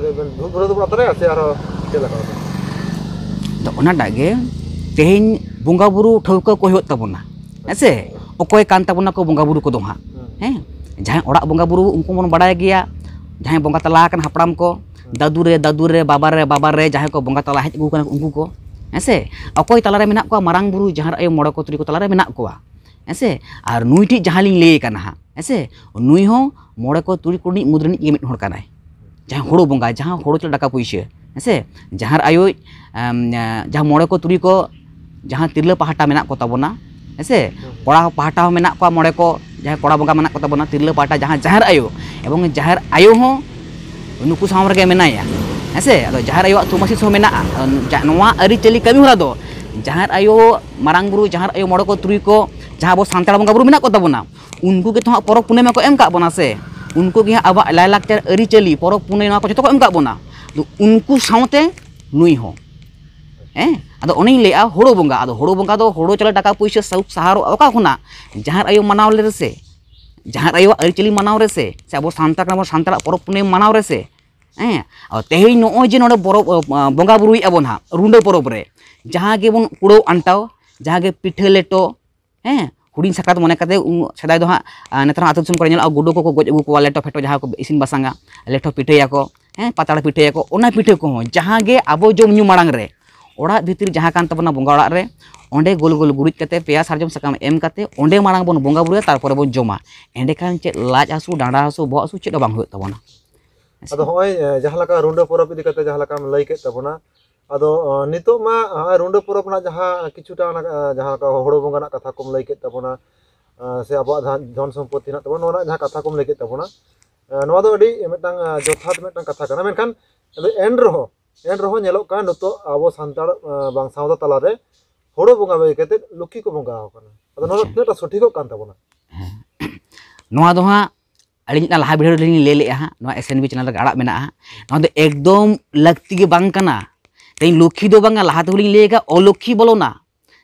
ᱫᱷᱩᱯ ᱫᱷᱩᱲᱟᱹ ᱫᱚᱵᱚᱱ ᱟᱛᱟᱨᱟᱭᱟ ᱥᱮ ᱟᱨᱦᱚᱸ ᱪᱮᱫ ᱞᱮᱠᱟ? ᱟᱫᱚ ᱚᱱᱟᱴᱟᱜ ᱜᱮ, ᱛᱮᱦᱮᱧ ᱵᱚᱸᱜᱟ ᱵᱩᱨᱩ ᱴᱷᱟᱹᱣᱠᱟᱹ ᱠᱚ ᱦᱩᱭᱩᱜ ᱛᱟᱵᱚᱱᱟ, ᱦᱮᱸ ᱥᱮ? ᱚᱠᱚᱭ ᱠᱟᱱ ᱛᱟᱵᱚᱱᱟ ᱠᱚ ᱵᱚᱸᱜᱟ ᱵᱩᱨᱩ ᱠᱚᱫᱚ ᱦᱟᱸᱜ? ᱦᱮᱸ, ᱡᱟᱦᱟᱸᱭ ᱚᱲᱟᱜ ᱵᱚᱸᱜᱟ ᱵᱩᱨᱩ, ᱩᱱᱠᱩ ᱵᱚᱱ ᱵᱟᱲᱟᱭ ᱜᱮᱭᱟ, ᱡᱟᱦᱟᱸᱭ ᱵᱚᱸᱜᱟ ᱛᱟᱞᱟ ᱟᱠᱟᱱ ᱦᱟᱯᱲᱟᱢ ᱠᱚ, ᱫᱟᱫᱩ ᱨᱮ, ᱫᱟᱫᱩ ᱨᱮ, ᱵᱟᱵᱟ ᱨᱮ, ᱵᱟᱵᱟ ᱨᱮ, ᱡᱟᱦᱟᱸᱭ ᱠᱚ ᱵᱚᱸᱜᱟ ᱛᱟᱞᱟ ᱦᱮᱡ ᱟᱹᱜᱩ ᱠᱟᱱᱟ ᱩᱱᱠᱩ ᱠᱚ, ᱦᱮᱸ ᱥᱮ? ᱚᱠᱚᱭ ᱛᱟᱞᱟᱨᱮ ᱢᱮᱱᱟᱜ ᱠᱚᱣᱟ? ᱢᱟᱨᱟᱝ ᱵᱩᱨᱩ, ᱡᱟᱦᱮᱨ ᱟᱭᱳ, ᱢᱚᱬᱮ ᱠᱚ, ᱛᱩᱨᱩᱭ ᱠᱚ ᱛᱟᱞᱟᱨᱮ ᱢᱮᱱᱟᱜ ᱠᱚᱣᱟ, ᱦᱮᱸ ᱥᱮ? ᱟᱨ ᱱᱩᱭ ᱴᱷᱤᱡ ᱡᱟᱦᱟᱸ ᱞᱤᱧ ᱞᱟᱹᱭ ᱠᱟᱱᱟ ᱦᱟᱸᱜ, ᱦᱮᱸ ᱥᱮ? ᱱᱩᱭ ᱦᱚᱸ ᱢᱚᱬᱮ ᱠᱚ ᱛᱩᱨᱩᱭ ᱠᱚ ᱨᱤᱱᱤᱡ ᱢᱩᱫᱽ ᱨᱤᱱᱤᱡ ᱜᱮ ᱢᱤᱫ ᱦᱚᱲ ᱠᱟᱱᱟᱭ᱾ ᱡᱟᱦᱟᱸ ᱦᱳᱲᱳ ᱵᱚᱸᱜᱟ, ᱡᱟᱦᱟᱸ ᱦᱳᱲᱳ ᱪᱟᱣᱞᱮ ᱴᱟᱠᱟ ᱯᱩᱭᱥᱟᱹ, ᱦᱮᱸ ᱥᱮ? ᱡᱟᱦᱮᱨ ᱟᱭᱳ, ᱮᱢ, ᱡᱟᱦᱟᱸ ᱢᱚᱬᱮ ᱠᱚ ᱛᱩᱨᱩᱭ ᱠᱚ, ᱡᱟᱦᱟᱸ ᱛᱤᱨᱞᱟᱹ ᱯᱟᱦᱴᱟ ᱢᱮᱱᱟᱜ ᱠᱚ ᱛᱟᱵᱚᱱᱟ, ᱦᱮᱸ ᱥᱮ? ᱠᱚᱲᱟ ᱯᱟᱦᱴᱟ ᱦᱚᱸ ᱢᱮᱱᱟᱜ ᱠᱚᱣᱟ ᱢᱚᱬᱮ ᱠᱚ, ᱡᱟᱦᱟᱸᱭ ᱠᱚᱲᱟ ᱵᱚᱸᱜᱟ ᱢᱮᱱᱟᱜ ᱠᱚ ᱛᱟᱵᱚᱱᱟ, ᱛᱤᱨᱞᱟᱹ ᱯᱟᱦᱴᱟ ᱡᱟᱦᱟᱸ ᱡᱟᱦᱮᱨ ᱟᱭᱳ, ᱮᱵᱚᱝ ᱡᱟᱦᱮᱨ ᱟᱭᱳ ᱦᱚᱸ ᱱᱩᱠᱩ ᱥᱟᱶ ᱨᱮᱜᱮ ᱢᱮᱱᱟᱭᱟ, ᱦᱮᱸ ᱥᱮ? ᱟᱫᱚ ᱡᱟᱦᱮᱨ ᱟᱭᱳᱣᱟᱜ ᱛᱷᱩᱢᱟᱥᱤᱥ ᱦᱚᱸ ᱢᱮᱱᱟᱜᱼᱟ᱾ ᱟᱫᱚ ᱡᱟ-, ᱱᱚᱣᱟ ᱟᱹᱨᱤᱪᱟᱹᱞᱤ ᱠᱟᱹᱢᱤ ᱦᱚᱨᱟ ᱫᱚ ᱡᱟᱦᱮᱨ ᱟᱭᱳ, ᱢᱟᱨᱟᱝ ᱵᱩᱨᱩ, ᱡᱟᱦᱮᱨ ᱟᱭᱳ, ᱢᱚᱬᱮ ᱠᱚ ᱛᱩᱨᱩᱭ ᱠᱚ, ᱡᱟᱦᱟᱸ ᱟᱵᱚ ᱥᱟᱱᱛᱟᱲ ᱵᱚᱸᱜᱟ ᱵᱩᱨᱩ ᱢᱮᱱᱟᱜ ᱠᱚ ᱛᱟᱵᱚᱱᱟ, ᱩᱱᱠᱩ ᱜᱮᱛᱚ ᱦᱟᱸᱜ ᱯᱚᱨᱚᱵᱽ ᱯᱩᱱᱟᱹᱭ ᱢᱟᱠᱚ ᱮᱢ ᱠᱟᱜ ᱵᱚᱱᱟ ᱥᱮ, ᱩᱱᱠᱩ ᱜᱮ ᱦᱟᱸᱜ ᱟᱵᱚᱣᱟᱜ ᱞᱟᱭᱼᱞᱟᱠᱪᱟᱨ, ᱟᱹᱨᱤᱪᱟᱹᱞᱤ, ᱯᱚᱨᱚᱵᱽ ᱯᱩᱱᱟᱹᱭ, ᱱᱚᱣᱟ ᱠᱚ ᱡᱚᱛᱚ ᱠᱚ ᱮᱢ ᱠᱟᱜ ᱵᱚᱱᱟ᱾ ᱟᱫᱚ ᱩᱱᱠᱩ ᱥᱟᱶᱛᱮ ᱱᱩᱭ ᱦᱚᱸ, ᱦᱮᱸ? ᱟᱫᱚ ᱚᱱᱮᱧ ᱞᱟᱹᱭᱮᱜᱼᱟ, ᱦᱳᱲᱳ ᱵᱚᱸᱜᱟ, ᱟᱫᱚ ᱦᱳᱲᱳ ᱵᱚᱸᱜᱟ ᱫᱚ ᱦᱳᱲᱳ ᱪᱟᱣᱞᱮ ᱴᱟᱠᱟ ᱯᱩᱭᱥᱟᱹ ᱥᱟᱦᱩᱠ ᱥᱟᱦᱟᱨᱚᱜᱼᱟ ᱚᱠᱟ ᱠᱷᱚᱱᱟᱜ? ᱡᱟᱦᱮᱨ ᱟᱭᱳ ᱢᱟᱱᱟᱣ ᱞᱮ ᱨᱮᱥᱮ, ᱡᱟᱦᱮᱨ ᱟᱭᱳᱣᱟᱜ ᱟᱹᱨᱤᱪᱟᱹᱞᱤ ᱢᱟᱱᱟᱣ ᱨᱮᱥᱮ, ᱥᱮ ᱟᱵᱚ ᱥᱟᱱᱛᱟᱲ ᱠᱟᱱᱟ ᱵᱚᱱ, ᱥᱟᱱᱛᱟᱲᱟᱜ ᱯᱚᱨᱚᱵᱽ ᱯᱩᱱᱟᱹᱭ ᱢᱟᱱᱟᱣ ᱨᱮᱥᱮ, ᱦᱮᱸ? ᱟᱫᱚ ᱛᱮᱦᱮᱧ ᱱᱚᱜᱼᱚᱭ ᱡᱮ ᱱᱚᱰᱮ ᱵᱚᱨᱚ-, ᱵᱚᱸᱜᱟ ᱵᱩᱨᱩᱭᱮᱜᱼᱟ ᱵᱚᱱ ᱦᱟᱸᱜ ᱨᱩᱸᱰᱟᱹ ᱯᱚᱨᱚᱵᱽ ᱨᱮ, ᱡᱟᱦᱟᱸ ᱜᱮᱵᱚᱱ ᱠᱩᱲᱟᱹᱣ ᱟᱱᱴᱟᱣ, ᱡᱟᱦᱟᱸ ᱜᱮ ᱯᱤᱴᱷᱟᱹ ᱞᱮᱴᱚ, ᱦᱮᱸ, ᱦᱩᱰᱤᱧ ᱥᱟᱠᱨᱟᱛ ᱢᱚᱱᱮ ᱠᱟᱛᱮ, ᱩᱱ ᱥᱮᱫᱟᱭ ᱫᱚ ᱦᱟᱸᱜ, ᱟ, ᱱᱮᱛᱟᱨ ᱦᱚᱸ ᱟᱹᱛᱩ ᱫᱤᱥᱚᱢ ᱠᱚᱨᱮ ᱧᱮᱞᱚᱜᱼᱟ, ᱜᱩᱰᱩ ᱠᱚᱠᱚ ᱜᱚᱡ ᱟᱹᱜᱩ ᱠᱚᱣᱟ, ᱞᱮᱴᱚ ᱯᱷᱮᱴᱚ ᱡᱟᱦᱟᱸ ᱠᱚ ᱤᱥᱤᱱ ᱵᱟᱥᱟᱝᱟ, ᱞᱮᱴᱚ ᱯᱤᱴᱷᱟᱹᱭᱟᱠᱚ, ᱦᱮᱸ, ᱯᱟᱛᱲᱟ ᱯᱤᱴᱷᱟᱹᱭᱟᱠᱚ, ᱚᱱᱟ ᱯᱤᱴᱷᱟᱹ ᱠᱚᱦᱚᱸ ᱡᱟᱦᱟᱸ ᱜᱮ ᱟᱵᱚ ᱡᱚᱢ ᱧᱩ ᱢᱟᱲᱟᱝ ᱨᱮ, ᱚᱲᱟᱜ ᱵᱷᱤᱛᱤᱨ ᱡᱟᱦᱟᱸ ᱠᱟᱱ ᱛᱟᱵᱚᱱᱟ ᱵᱚᱸᱜᱟ ᱚᱲᱟᱜ ᱨᱮ, ᱚᱸᱰᱮ ᱜᱳᱞ ᱜᱳᱞ ᱜᱩᱨᱤᱡ ᱠᱟᱛᱮ ᱯᱮᱭᱟ ᱥᱟᱨᱡᱚᱢ ᱥᱟᱠᱟᱢ ᱮᱢ ᱠᱟᱛᱮ ᱚᱸᱰᱮ ᱢᱟᱲᱟᱝ ᱵᱚᱱ ᱵᱚᱸᱜᱟ ᱵᱩᱨᱩᱭᱟ, ᱛᱟᱨᱯᱚᱨᱮ ᱵᱚᱱ ᱡᱚᱢᱟ᱾ ᱮᱸᱰᱮᱠᱷᱟᱱ ᱪᱮᱫ ᱞᱟᱡ ᱦᱟᱹᱥᱩ, ᱰᱟᱸᱰᱟ ᱦᱟᱹᱥᱩ, ᱵᱚᱦᱚᱜ ᱦᱟᱹᱥᱩ ᱪᱮᱫ ᱦᱚᱸ ᱵᱟᱝ ᱦᱩᱭᱩᱜ ᱛᱟᱵᱚᱱᱟ᱾ ᱟᱫᱚ ᱦᱚᱸᱜᱼᱚᱭ, ᱮ, ᱡᱟᱦᱟᱸ ᱞᱮᱠᱟ ᱨᱩᱸᱰᱟᱹ ᱯᱚᱨᱚᱵᱽ ᱤᱫᱤ ᱠᱟᱛᱮ ᱡᱟᱦᱟᱸ ᱞᱮᱠᱟᱢ ᱞᱟᱹᱭ ᱠᱮᱫ ᱛᱟᱵᱚᱱᱟ, ᱟᱫᱚ ᱱᱤᱛᱚᱜ ᱢᱟ ᱨᱩᱰᱟᱹ ᱯᱚᱨᱚᱵᱽ ᱨᱮᱱᱟᱜ ᱡᱟᱦᱟᱸ ᱠᱤᱪᱷᱩᱴᱟ ᱡᱟᱦᱟᱸ ᱦᱳᱲᱳ ᱵᱚᱸᱜᱟ ᱨᱮᱱᱟᱜ ᱠᱟᱛᱷᱟ ᱠᱚᱢ ᱞᱟᱹᱭ ᱠᱮᱫ ᱛᱟᱵᱚᱱᱟ, ᱥᱮ ᱟᱵᱚᱣᱟᱜ ᱫᱷᱚᱱ ᱥᱚᱢᱯᱚᱛᱛᱤ ᱦᱮᱱᱟᱜ ᱛᱟᱵᱚᱱᱟ, ᱱᱚᱣᱟ ᱨᱮᱱᱟᱜ ᱡᱟᱦᱟᱸ ᱠᱟᱛᱷᱟ ᱠᱚᱢ ᱞᱟᱹᱭ ᱠᱮᱫ ᱛᱟᱵᱚᱱᱟ, ᱱᱚᱣᱟ ᱫᱚ ᱟᱹᱰᱤ ᱢᱤᱫᱴᱟᱝ ᱡᱚᱛᱷᱟᱛ ᱢᱤᱫᱴᱟᱝ ᱠᱟᱛᱷᱟ ᱠᱟᱱᱟ᱾ ᱢᱮᱱᱠᱷᱟᱱ ᱮᱱ ᱨᱮᱦᱚᱸ ᱮᱱ ᱨᱮᱦᱚᱸ ᱧᱮᱞᱚᱜ ᱠᱟᱱᱟ, ᱱᱤᱛᱚᱜ ᱟᱵᱚ ᱥᱟᱱᱛᱟᱲ ᱵᱟᱝ ᱥᱟᱶᱛᱟ ᱛᱟᱞᱟᱨᱮ ᱦᱳᱲᱳ ᱵᱚᱸᱜᱟ ᱵᱟᱹᱜᱤ ᱠᱟᱛᱮ ᱞᱚᱠᱠᱷᱤ ᱠᱚ ᱵᱚᱸᱜᱟ ᱟᱠᱟᱱᱟ᱾ ᱟᱫᱚ ᱱᱚᱣᱟ ᱫᱚ ᱛᱤᱱᱟᱹᱜᱴᱟ ᱥᱚᱴᱷᱤᱠᱚᱜ ᱠᱟᱱ ᱛᱟᱵᱚᱱᱟ? ᱱᱚᱣᱟ ᱫᱚ ᱦᱟᱸᱜ ᱟᱹᱞᱤᱧ ᱢᱤᱫᱴᱟᱝ ᱞᱟᱦᱟ ᱵᱷᱤᱰᱤᱭᱳ ᱨᱮᱞᱤᱧ ᱞᱟᱹᱭ ᱞᱮᱫᱼᱟ ᱦᱟᱸᱜ, ᱱᱚᱣᱟ ᱮᱥ ᱮᱱ ᱵᱤ ᱪᱮᱱᱮᱞ ᱨᱮᱜᱮ ᱟᱲᱟᱜ ᱢᱮᱱᱟᱜᱼᱟ᱾ ᱱᱚᱣᱟ ᱫᱚ ᱮᱠᱫᱚᱢ ᱞᱟᱹᱠᱛᱤ ᱜᱮ ᱵᱟᱝ ᱠᱟᱱᱟ᱾ ᱛᱮᱦᱮᱧ ᱞᱚᱠᱠᱷᱤ ᱫᱚ ᱵᱟᱝᱟ, ᱞᱟᱦᱟ ᱛᱮᱦᱚᱸ ᱞᱤᱧ ᱞᱟᱹᱭ ᱟᱠᱟᱫ, ᱚᱞᱚᱠᱠᱷᱤ ᱵᱚᱞᱚᱱᱟ᱾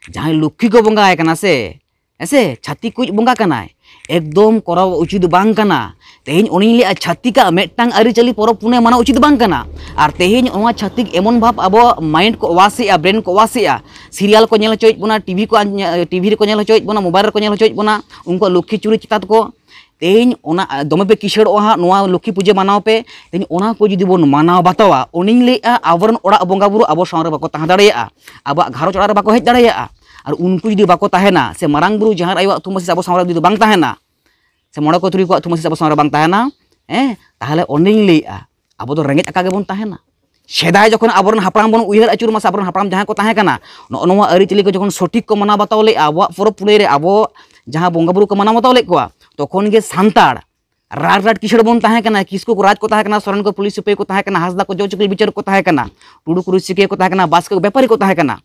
ᱡᱟᱦᱟᱸᱭ ᱞᱚᱠᱠᱷᱤ ᱠᱚ ᱵᱚᱸᱜᱟ ᱟᱭ ᱠᱟᱱᱟ ᱥᱮ, ᱦᱮᱸ ᱥᱮ, ᱪᱷᱟᱹᱛᱤᱠ ᱠᱚ ᱵᱚᱸᱜᱟ ᱠᱟᱱᱟᱭ, ᱮᱠᱫᱚᱢ ᱠᱚᱨᱟᱣ ᱩᱪᱤᱛ ᱵᱟᱝ ᱠᱟᱱᱟ᱾ ᱛᱮᱦᱮᱧ ᱩᱱᱤᱧ ᱞᱟᱹᱭᱟ, ᱪᱷᱟᱹᱛᱤᱠᱟᱜ ᱢᱤᱫᱴᱟᱝ ᱟᱹᱨᱤᱪᱟᱹᱞᱤ ᱯᱚᱨᱚᱵᱽ ᱯᱩᱱᱟᱹᱭ ᱢᱟᱱᱟᱣ ᱩᱪᱤᱛ ᱵᱟᱝ ᱠᱟᱱᱟ᱾ ᱟᱨ ᱛᱮᱦᱮᱧ ᱱᱚᱣᱟ ᱪᱷᱟᱹᱛᱤᱠ ᱮᱢᱚᱱ ᱵᱷᱟᱵᱽ ᱟᱵᱚᱣᱟᱜ ᱢᱟᱭᱤᱱᱰ ᱠᱚ ᱣᱟᱥ ᱮᱜᱼᱟ, ᱵᱨᱮᱱ ᱠᱚ ᱣᱟᱥ ᱮᱜᱼᱟ, ᱥᱤᱨᱤᱭᱟᱞ ᱠᱚ ᱧᱮᱞ ᱦᱚᱪᱚᱭᱮᱫ ᱵᱚᱱᱟ, ᱴᱤᱵᱷᱤ ᱠᱚ ᱟᱸ-, ᱴᱤᱵᱷᱤ ᱨᱮᱠᱚ ᱧᱮᱞ ᱦᱚᱪᱚᱭᱮᱫ ᱵᱚᱱᱟ, ᱢᱳᱵᱟᱭᱤᱞ ᱨᱮᱠᱚ ᱧᱮᱞ ᱦᱚᱪᱚᱭᱮᱫ ᱵᱚᱱᱟ, ᱩᱱᱠᱩᱣᱟᱜ ᱞᱚᱠᱠᱷᱤ ᱪᱩᱨᱤ ᱪᱮᱛᱟᱱ ᱠᱚ᱾ ᱛᱮᱦᱮᱧ ᱚᱱᱟ ᱫᱚᱢᱮ ᱯᱮ ᱠᱤᱥᱟᱹᱲᱚᱜᱼᱟ ᱦᱟᱸᱜ, ᱱᱚᱣᱟ ᱞᱚᱠᱠᱷᱤ ᱯᱩᱡᱟᱹ ᱢᱟᱱᱟᱣ ᱯᱮ᱾ ᱛᱮᱦᱮᱧ ᱚᱱᱟ ᱠᱚ ᱡᱩᱫᱤ ᱵᱚᱱ ᱢᱟᱱᱟᱣ ᱵᱟᱛᱟᱣᱟ, ᱩᱱᱤᱧ ᱞᱟᱹᱭᱮᱫᱼᱟ, ᱟᱵᱚᱨᱮᱱ ᱚᱲᱟᱜ ᱵᱚᱸᱜᱟ ᱵᱩᱨᱩ ᱟᱵᱚ ᱥᱟᱶ ᱨᱮ ᱵᱟᱠᱚ ᱛᱟᱦᱮᱸ ᱫᱟᱲᱮᱭᱟᱜᱼᱟ, ᱟᱵᱚᱣᱟᱜ ᱜᱷᱟᱨᱚᱸᱡᱽ ᱚᱲᱟᱜ ᱨᱮ ᱵᱟᱠᱚ ᱦᱮᱡ ᱫᱟᱲᱮᱭᱟᱜᱼᱟ᱾ ᱟᱨ ᱩᱱᱠᱩ ᱡᱩᱫᱤ ᱵᱟᱠᱚ ᱛᱟᱦᱮᱱᱟ, ᱥᱮ ᱢᱟᱨᱟᱝ ᱵᱩᱨᱩ ᱡᱟᱦᱮᱨ ᱟᱭᱳᱣᱟᱜ ᱛᱷᱩᱢ ᱟᱥᱤᱥ ᱟᱵᱚ ᱥᱟᱶ ᱨᱮ ᱡᱩᱫᱤ ᱵᱟᱝ ᱛᱟᱦᱮᱱᱟ, ᱥᱮ ᱢᱚᱬᱮ ᱠᱚ ᱛᱩᱨᱩᱭ ᱠᱚᱣᱟᱜ ᱛᱷᱩᱢ ᱟᱥᱤᱥ ᱟᱵᱚ ᱥᱟᱶ ᱨᱮ ᱵᱟᱝ ᱛᱟᱦᱮᱱᱟ, ᱦᱮᱸ, ᱛᱟᱦᱚᱞᱮ ᱚᱸᱰᱮᱧ ᱞᱟᱹᱭᱮᱫᱼᱟ, ᱟᱵᱚ ᱫᱚ ᱨᱮᱸᱜᱮᱡ ᱟᱠᱟ ᱜᱮᱵᱚᱱ ᱛᱟᱦᱮᱱᱟ᱾ ᱥᱮᱫᱟᱭ ᱡᱚᱠᱷᱚᱱ ᱟᱵᱚᱨᱮᱱ ᱦᱟᱯᱲᱟᱢ ᱵᱚᱱ ᱩᱭᱦᱟᱹᱨ ᱟᱹᱪᱩᱨ ᱢᱟ ᱥᱮ, ᱟᱵᱚᱨᱮᱱ ᱦᱟᱯᱲᱟᱢ ᱡᱟᱦᱟᱸᱭ ᱠᱚ ᱛᱟᱦᱮᱸ ᱠᱟᱱᱟ, ᱱᱚᱜᱼᱚ ᱱᱚᱣᱟ ᱟᱹᱨᱤᱪᱟᱹᱞᱤ ᱠᱚ ᱡᱚᱠᱷᱚᱱ ᱥᱚᱴᱷᱤᱠ ᱠᱚ ᱢᱟᱱᱟᱣ ᱵᱟᱛᱟᱣ ᱞᱮᱫᱼᱟ, ᱟᱵᱚᱣᱟᱜ ᱯᱚᱨᱚᱵᱽ ᱯᱩᱱᱟᱹᱭ ᱨᱮ ᱟᱵᱚ ᱡᱟᱦᱟᱸ ᱵᱚᱸᱜᱟ ᱵᱩᱨᱩ ᱠᱚ ᱢᱟᱱᱟᱣ ᱵᱟᱛᱟᱣ ᱞᱮᱫ ᱠᱚᱣᱟ, ᱛᱚᱠᱷᱚᱱ ᱜᱮ ᱥᱟᱱᱛᱟᱲ ᱨᱟᱴ ᱨᱟᱴ ᱠᱤᱥᱟᱹᱬ ᱵᱚᱱ ᱛᱟᱦᱮᱸ ᱠᱟᱱᱟ᱾ ᱠᱤᱥᱠᱩ ᱠᱚ ᱨᱟᱡᱽ ᱠᱚ ᱛᱟᱦᱮᱸ ᱠᱟᱱᱟ, ᱥᱚᱨᱮᱱ ᱠᱚ ᱯᱩᱞᱤᱥ ᱥᱤᱯᱟᱹᱦᱤ ᱠᱚ ᱛᱟᱦᱮᱸ ᱠᱟᱱᱟ, ᱦᱟᱸᱥᱫᱟ ᱠᱚ ᱡᱚᱜᱽ ᱪᱟᱹᱠᱨᱤ ᱵᱤᱪᱟᱹᱨ ᱠᱚ ᱛᱟᱦᱮᱸ ᱠᱟᱱᱟ, ᱴᱩᱰᱩ ᱠᱚ ᱨᱩᱥᱤᱠᱤᱭᱟᱹ ᱠᱚ ᱛᱟᱦᱮᱸ ᱠᱟᱱᱟ, ᱵᱟᱥᱠᱮ ᱠᱚ ᱵᱮᱯᱟᱨᱤ ᱠᱚ ᱛᱟᱦᱮᱸ ᱠᱟᱱᱟ᱾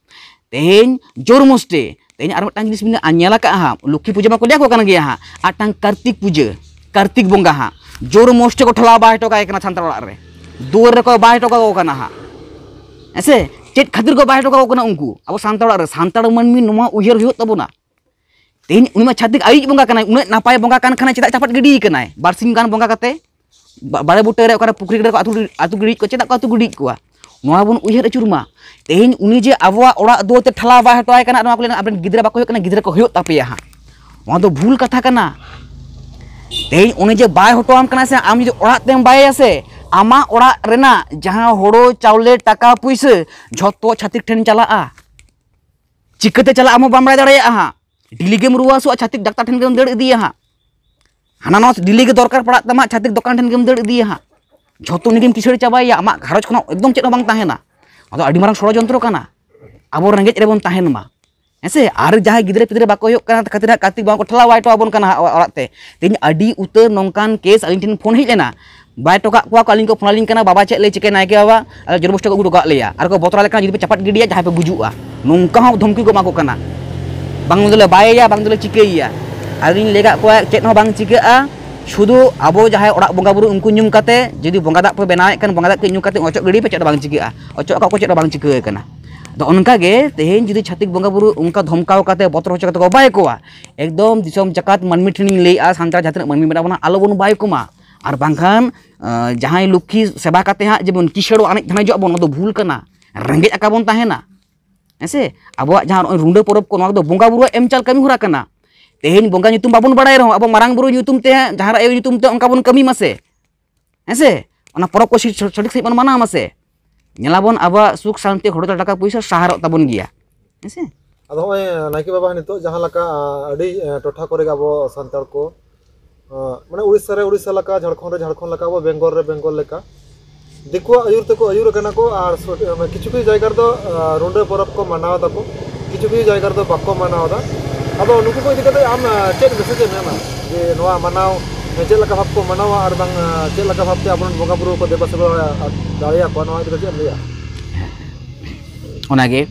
ᱛᱮᱦᱮᱧ ᱡᱳᱨ ᱢᱚᱥᱴᱮ, ᱛᱮᱦᱮᱧ ᱟᱨ ᱢᱤᱫᱴᱟᱝ ᱡᱤᱱᱤᱥ ᱵᱤᱱ ᱧᱮᱞ ᱟᱠᱟᱫᱼᱟ ᱦᱟᱸᱜ, ᱞᱚᱠᱠᱷᱤ ᱯᱩᱡᱟᱹ ᱢᱟᱠᱚ ᱞᱟᱹᱭ ᱟᱠᱚ ᱠᱟᱱ ᱜᱮᱭᱟ ᱦᱟᱸᱜ, ᱟᱨ ᱢᱤᱫᱴᱟᱝ ᱠᱟᱨᱛᱤᱠ ᱯᱩᱡᱟᱹ, ᱠᱟᱨᱛᱤᱠ ᱵᱚᱸᱜᱟ ᱦᱟᱸᱜ ᱡᱳᱨ ᱢᱚᱥᱴᱮ ᱠᱚ ᱴᱷᱮᱞᱟᱣ ᱵᱟᱭ ᱦᱚᱴᱚ ᱠᱟᱭ ᱠᱟᱱᱟ ᱥᱟᱱᱛᱟᱲ ᱚᱲᱟᱜ ᱨᱮ, ᱫᱩᱣᱟᱹᱨ ᱨᱮᱠᱚ ᱵᱟᱭ ᱦᱚᱴᱚ ᱠᱟᱠᱚ ᱠᱟᱱᱟ ᱦᱟᱸᱜ᱾ ᱦᱮᱸ ᱥᱮ, ᱪᱮᱫ ᱠᱷᱟᱹᱛᱤᱨ ᱠᱚ ᱵᱟᱭ ᱦᱚᱴᱚ ᱠᱟᱠᱚ ᱠᱟᱱᱟ ᱩᱱᱠᱩ? ᱟᱵᱚ ᱥᱟᱱᱛᱟᱲ ᱚᱲᱟᱜ ᱨᱮ ᱥᱟᱱᱛᱟᱲ ᱢᱟᱹᱱᱢᱤ ᱱᱚᱣᱟ ᱩᱭᱦᱟᱹᱨ ᱦᱩᱭᱩᱜ ᱛᱟᱵᱚᱱᱟ᱾ ᱛᱮᱦᱮᱧ ᱩᱱᱤ ᱢᱟ ᱪᱷᱟᱹᱛᱤᱠ ᱟᱭᱤᱡ ᱵᱚᱸᱜᱟ ᱠᱟᱱᱟᱭ, ᱩᱱᱟᱹᱜ ᱱᱟᱯᱟᱭ ᱵᱚᱸᱜᱟ ᱠᱟᱱ ᱠᱷᱟᱱᱮ ᱪᱮᱫᱟᱜ ᱪᱟᱯᱟᱫ ᱜᱤᱰᱤ ᱠᱟᱱᱟᱭ? ᱵᱟᱨᱥᱤᱧ ᱜᱟᱱ ᱵᱚᱸᱜᱟ ᱠᱟᱛᱮ ᱵᱟ-, ᱵᱟᱲᱮ ᱵᱩᱴᱟᱹ ᱨᱮ ᱚᱠᱟᱨᱮ ᱯᱩᱠᱷᱨᱤ ᱨᱮᱠᱚ ᱟᱹᱛᱩ, ᱟᱹᱛᱩ ᱜᱤᱰᱤᱭᱮᱫ ᱠᱚᱣᱟ, ᱪᱮᱫᱟᱜ ᱠᱚ ᱟᱹᱛᱩ ᱜᱤᱰᱤᱭᱮᱫ ᱠᱚᱣᱟ? ᱱᱚᱣᱟ ᱵᱚᱱ ᱩᱭᱦᱟᱹᱨ ᱟᱹᱪᱩᱨ ᱢᱟ᱾ ᱛᱮᱦᱮᱧ ᱩᱱᱤ ᱡᱮ ᱟᱵᱚᱣᱟᱜ ᱚᱲᱟᱜ ᱫᱩᱣᱟᱹᱨ ᱛᱮ ᱴᱷᱮᱞᱟᱣ ᱵᱟᱭ ᱦᱚᱴᱚ ᱟᱭ ᱠᱟᱱᱟ, ᱱᱚᱣᱟ ᱠᱚ ᱞᱟᱹᱭ, ᱟᱵᱮᱱ ᱜᱤᱫᱽᱨᱟᱹ ᱵᱟᱠᱚ ᱦᱩᱭᱩᱜ ᱠᱟᱱᱟ, ᱜᱤᱫᱽᱨᱟᱹ ᱠᱚ ᱦᱩᱭᱩᱜ ᱛᱟᱯᱮᱭᱟ ᱦᱟᱸᱜ᱾ ᱱᱚᱣᱟ ᱫᱚ ᱵᱷᱩᱞ ᱠᱟᱛᱷᱟ ᱠᱟᱱᱟ᱾ ᱛᱮᱦᱮᱧ ᱩᱱᱤ ᱡᱮ ᱵᱟᱭ ᱦᱚᱴᱚ ᱟᱢ ᱠᱟᱱᱟ ᱥᱮ, ᱟᱢ ᱡᱩᱫᱤ ᱚᱲᱟᱜ ᱛᱮᱢ ᱵᱟᱭᱮᱭᱟ ᱥᱮ, ᱟᱢᱟᱜ ᱚᱲᱟᱜ ᱨᱮᱱᱟᱜ ᱡᱟᱦᱟᱸ ᱦᱳᱲᱳ ᱪᱟᱣᱞᱮ ᱴᱟᱠᱟ ᱯᱩᱭᱥᱟᱹ ᱡᱷᱚᱛᱚ ᱪᱷᱟᱹᱛᱤᱠ ᱴᱷᱮᱱ ᱪᱟᱞᱟᱜᱼᱟ᱾ ᱪᱤᱠᱟᱹᱛᱮ ᱪᱟᱞᱟᱜᱼᱟ ᱟᱢ ᱦᱚᱸ ᱵᱟᱢ ᱵᱟᱲᱟᱭ ᱫᱟᱲᱮᱭᱟᱜᱼᱟ ᱦᱟᱸᱜ᱾ ᱰᱮᱞᱤ ᱜᱮᱢ ᱨᱩᱣᱟᱹ ᱦᱟᱹᱥᱩᱜᱼᱟ, ᱪᱷᱟᱹᱛᱤᱠ ᱰᱟᱠᱛᱟᱨ ᱴᱷᱮᱱ ᱜᱮᱢ ᱫᱟᱹᱲ ᱤᱫᱤᱭᱟ ᱦᱟᱸᱜ᱾ ᱦᱟᱱᱟ ᱱᱚᱣᱟ ᱰᱮᱞᱤ ᱜᱮ ᱫᱚᱨᱠᱟᱨ ᱯᱟᱲᱟᱜ ᱛᱟᱢᱟ, ᱪᱷᱟᱹᱛᱤᱠ ᱫᱚᱠᱟᱱ ᱴᱷᱮᱱ ᱜᱮᱢ ᱫᱟᱹᱲ ᱤᱫᱤᱭᱟ ᱦᱟᱸᱜ᱾ ᱡᱷᱚᱛᱚ ᱩᱱᱤ ᱜᱮᱢ ᱠᱤᱥᱟᱹᱬ ᱪᱟᱵᱟᱭᱮᱭᱟ, ᱟᱢᱟᱜ ᱜᱷᱟᱨᱚᱸᱡᱽ ᱠᱷᱚᱱᱟᱜ ᱮᱠᱫᱚᱢ ᱪᱮᱫ ᱦᱚᱸ ᱵᱟᱝ ᱛᱟᱦᱮᱱᱟ᱾ ᱱᱚᱣᱟ ᱫᱚ ᱟᱹᱰᱤ ᱢᱟᱨᱟᱝ ᱥᱚᱲᱚᱡᱚᱱᱛᱨᱚ ᱠᱟᱱᱟ᱾ ᱟᱵᱚ ᱨᱮᱸᱜᱮᱡ ᱨᱮᱵᱚᱱ ᱛᱟᱦᱮᱱ ᱢᱟ, ᱦᱮᱸ ᱥᱮ? ᱟᱨ ᱡᱟᱦᱟᱸᱭ ᱜᱤᱫᱽᱨᱟᱹ ᱯᱤᱫᱽᱨᱟᱹ ᱵᱟᱠᱚ ᱦᱩᱭᱩᱜ ᱠᱟᱱᱟ ᱠᱷᱟᱹᱛᱤᱨ ᱦᱟᱸᱜ ᱠᱟᱨᱛᱤᱠ ᱵᱟᱵᱟ ᱠᱚ ᱴᱷᱮᱞᱟᱣ ᱵᱟᱭ ᱦᱚᱴᱚ ᱟᱵᱚᱱ ᱠᱟᱱᱟ ᱦᱟᱸᱜ ᱚᱲᱟᱜ ᱛᱮ᱾ ᱛᱮᱦᱮᱧ ᱟᱹᱰᱤ ᱩᱛᱟᱹᱨ ᱱᱚᱝᱠᱟᱱ ᱠᱮᱥ ᱟᱹᱞᱤᱧ ᱴᱷᱮᱱ ᱯᱷᱳᱱ ᱦᱮᱡ ᱞᱮᱱᱟ, ᱵᱟᱭ ᱴᱚᱠᱟᱜ ᱠᱚᱣᱟ ᱠᱚ, ᱟᱹᱞᱤᱧ ᱠᱚ ᱯᱷᱳᱱ ᱟᱹᱞᱤᱧ ᱠᱟᱱᱟ, "ᱵᱟᱵᱟ ᱪᱮᱫ ᱞᱮ ᱪᱤᱠᱟᱹᱭᱟ ᱱᱟᱭᱠᱮ ᱵᱟᱵᱟ, ᱟᱞᱮ ᱡᱚᱱᱢᱚᱥᱴᱚ ᱠᱚ ᱟᱹᱜᱩ ᱦᱚᱴᱚ ᱠᱟᱜ ᱞᱮᱭᱟ, ᱟᱨ ᱠᱚ ᱵᱚᱛᱚᱨ ᱟᱞᱮ ᱠᱟᱱᱟ ᱡᱩᱫᱤ ᱯᱮ ᱪᱟᱯᱟᱫ ᱜᱤᱰᱤᱭᱟ ᱡᱟᱦᱟᱸᱭ ᱯᱮ ᱜᱩᱡᱩᱜᱼᱟ", ᱱᱚᱝᱠᱟ ᱦᱚᱸ ᱫᱷᱚᱢᱠᱤ ᱠᱚ ᱮᱢᱟ ᱠᱚ ᱠᱟᱱᱟ᱾ ᱵᱟᱝ ᱫᱚᱞᱮ ᱵᱟᱭᱮᱭᱟ, ᱵᱟᱝ ᱫᱚᱞᱮ ᱪᱤᱠᱟᱹᱭᱮᱭᱟ᱾ ᱟᱫᱚᱧ ᱞᱟᱹᱭ ᱠᱟᱜ ᱠᱚᱣᱟ, ᱪᱮᱫ ᱦᱚᱸ ᱵᱟᱝ ᱪᱤᱠᱟᱹᱜᱼᱟ, ᱥᱩᱫᱷᱩ ᱟᱵᱚ ᱡᱟᱦᱟᱸᱭ ᱚᱲᱟᱜ ᱵᱚᱸᱜᱟ ᱵᱩᱨᱩ ᱩᱱᱠᱩ ᱧᱩᱢ ᱠᱟᱛᱮ, ᱡᱩᱫᱤ ᱵᱚᱸᱜᱟ ᱫᱟᱜ ᱯᱮ ᱵᱮᱱᱟᱣᱮᱫ ᱠᱷᱟᱱ ᱵᱚᱸᱜᱟ ᱫᱟᱜ ᱠᱚ ᱧᱩ ᱠᱟᱛᱮ ᱚᱪᱚᱜ ᱜᱤᱰᱤ ᱯᱮ, ᱪᱮᱫ ᱦᱚᱸ ᱵᱟᱝ ᱪᱤᱠᱟᱹᱜᱼᱟ, ᱚᱪᱚᱜ ᱟᱠᱚ ᱪᱮᱫ ᱦᱚᱸ ᱵᱟᱝ ᱪᱤᱠᱟᱹ ᱟᱠᱟᱱᱟ᱾ ᱟᱫᱚ ᱚᱱᱠᱟ ᱜᱮ ᱛᱮᱦᱮᱧ ᱡᱩᱫᱤ ᱪᱷᱟᱹᱛᱤᱠ ᱵᱚᱸᱜᱟ ᱵᱩᱨᱩ ᱚᱱᱠᱟ ᱫᱷᱚᱢᱠᱟᱣ ᱠᱟᱛᱮ ᱵᱚᱛᱚᱨ ᱦᱚᱪᱚ ᱠᱟᱛᱮ ᱠᱚ ᱵᱟᱭ ᱠᱚᱣᱟ, ᱮᱠᱫᱚᱢ ᱫᱤᱥᱚᱢ ᱡᱟᱠᱟᱛ ᱢᱟᱹᱱᱢᱤ ᱴᱷᱮᱱᱤᱧ ᱞᱟᱹᱭᱮᱜᱼᱟ, ᱥᱟᱱᱛᱟᱲ ᱡᱟᱦᱟᱸ ᱛᱤᱱᱟᱹᱜ ᱢᱟᱹᱱᱢᱤ ᱢᱮᱱᱟᱜ ᱵᱚᱱᱟ, ᱟᱞᱚᱵᱚᱱ ᱵᱟᱭ ᱠᱚᱢᱟ᱾ ᱟᱨ ᱵᱟᱝᱠᱷᱟᱱ ᱟᱸ, ᱡᱟᱦᱟᱸᱭ ᱞᱚᱠᱠᱷᱤ ᱥᱮᱵᱟ ᱠᱟᱛᱮ ᱦᱟᱸᱜ ᱡᱮᱢᱚᱱ ᱠᱤᱥᱟᱹᱲᱚᱜ ᱟᱱᱮᱡ ᱫᱷᱟᱱᱮᱡᱚᱜ ᱵᱚᱱ, ᱚᱱᱟ ᱫᱚ ᱵᱷᱩᱞ ᱠᱟᱱᱟ᱾ ᱨᱮᱸᱜᱮᱡ ᱟᱠᱟ ᱵᱚᱱ ᱛᱟᱦᱮᱱᱟ, ᱦᱮᱸ ᱥᱮ? ᱟᱵᱚᱣᱟᱜ ᱡᱟᱦᱟᱸ ᱱᱚᱜᱼᱚᱭ ᱨᱩᱸᱰᱟᱹ ᱯᱚᱨᱚᱵᱽ ᱠᱚ, ᱱᱚᱣᱟ ᱫᱚ ᱵᱚᱸᱜᱟ ᱵᱩᱨᱩᱣᱟᱜ ᱮᱢ ᱪᱟᱞ ᱠᱟᱹᱢᱤ ᱦᱚᱨᱟ ᱠᱟᱱᱟ᱾ ᱛᱮᱦᱮᱧ ᱵᱚᱸᱜᱟ ᱧᱩᱛᱩᱢ ᱵᱟᱵᱚᱱ ᱵᱟᱲᱟᱭ ᱨᱮᱦᱚᱸ, ᱟᱵᱚ ᱢᱟᱨᱟᱝ ᱵᱩᱨᱩ ᱧᱩᱛᱩᱢ ᱛᱮ, ᱡᱟᱦᱟᱸ ᱟᱭᱳ ᱧᱩᱛᱩᱢ ᱛᱮ ᱚᱱᱠᱟ ᱵᱚᱱ ᱠᱟᱹᱢᱤ ᱢᱟᱥᱮ, ᱦᱮᱸ ᱥᱮ? ᱚᱱᱟ ᱯᱚᱨᱚᱵᱽ ᱠᱚ ᱥᱤ-, ᱥᱚ-, ᱥᱚᱴᱷᱤᱠ ᱥᱟᱺᱦᱤᱡ ᱵᱚᱱ ᱢᱟᱱᱟᱣ ᱢᱟᱥᱮ᱾ ᱧᱮᱞᱟᱵᱚᱱ ᱟᱵᱚᱣᱟᱜ ᱥᱩᱠ ᱥᱟᱱᱛᱤ, ᱦᱳᱲᱳ ᱪᱟᱣᱞᱮ, ᱴᱟᱠᱟ ᱯᱚᱭᱥᱟ ᱥᱟᱦᱟᱨᱚᱜ ᱛᱟᱵᱚᱱ ᱜᱮᱭᱟ, ᱦᱮᱸ ᱥᱮ? ᱟᱫᱚ ᱦᱚᱸᱜᱼᱚᱭ ᱱᱟᱭᱠᱮ ᱵᱟᱵᱟ ᱱᱤᱛᱚᱜ ᱡᱟᱦᱟᱸ ᱞᱮᱠᱟ, ᱟᱹᱰᱤ, ᱮ, ᱴᱚᱴᱷᱟ ᱠᱚᱨᱮ ᱜᱮ ᱟᱵᱚ ᱥᱟᱱᱛᱟᱲ ᱠᱚ, ᱮ, ᱢᱟᱱᱮ ᱩᱲᱤᱥᱥᱟ ᱨᱮ ᱩᱲᱤᱥᱥᱟ ᱞᱮᱠᱟ, ᱡᱷᱟᱲᱠᱷᱚᱸᱰ ᱨᱮ ᱡᱷᱟᱲᱠᱷᱚᱸᱰ ᱞᱮᱠᱟ, ᱟᱵᱚ ᱵᱮᱝᱜᱚᱞ ᱨᱮ ᱵᱮᱝᱜᱚᱞ ᱞᱮᱠᱟ, ᱫᱤᱠᱩᱣᱟᱜ ᱟᱹᱭᱩᱨ ᱛᱮᱠᱚ ᱟᱹᱭᱩᱨ ᱟᱠᱟᱱᱟ ᱠᱚ᱾ ᱟᱨ ᱥᱚ-, ᱮ, ᱠᱤᱪᱷᱩ ᱠᱤᱪᱷᱩ ᱡᱟᱭᱜᱟ ᱨᱮᱫᱚ, ᱮ, ᱨᱩᱸᱰᱟᱹ ᱯᱚᱨᱚᱵᱽ ᱠᱚ ᱢᱟᱱᱟᱣ ᱫᱟᱠᱚ, ᱠᱤᱪᱷᱩ ᱠᱤᱪᱷᱩ ᱡᱟᱭᱜᱟ ᱨᱮᱫᱚ ᱵᱟᱠᱚ ᱢᱟᱱᱟᱣ ᱮᱫᱟ᱾ ᱟᱫᱚ ᱱᱩᱠᱩ ᱠᱚ ᱤᱫᱤ ᱠᱟᱛᱮ ᱟᱢ, ᱮ, ᱪᱮᱫ ᱢᱮᱥᱮᱡᱽ ᱮᱢ ᱮᱢᱟ ᱡᱮ ᱱᱚᱣᱟ ᱢᱟᱱᱟᱣ, ᱮ, ᱪᱮᱫ ᱞᱮᱠᱟ ᱵᱷᱟᱵᱽ ᱠᱚ ᱢᱟᱱᱟᱣᱟ ᱟᱨ ᱵᱟᱝ, ᱮ, ᱪᱮᱫ ᱞᱮᱠᱟ ᱵᱷᱟᱵᱽᱛᱮ ᱟᱵᱚᱨᱮᱱ ᱵᱚᱸᱜᱟ ᱵᱩᱨᱩ ᱠᱚ ᱫᱮᱵᱟ ᱥᱮᱵᱟ ᱫᱟᱲᱮᱭᱟᱠᱚᱣᱟ, ᱱᱚᱣᱟ ᱤᱫᱤ ᱠᱟᱛᱮ ᱪᱮᱫ ᱮᱢ ᱞᱟᱹᱭᱟ? ᱚᱱᱟᱜᱮ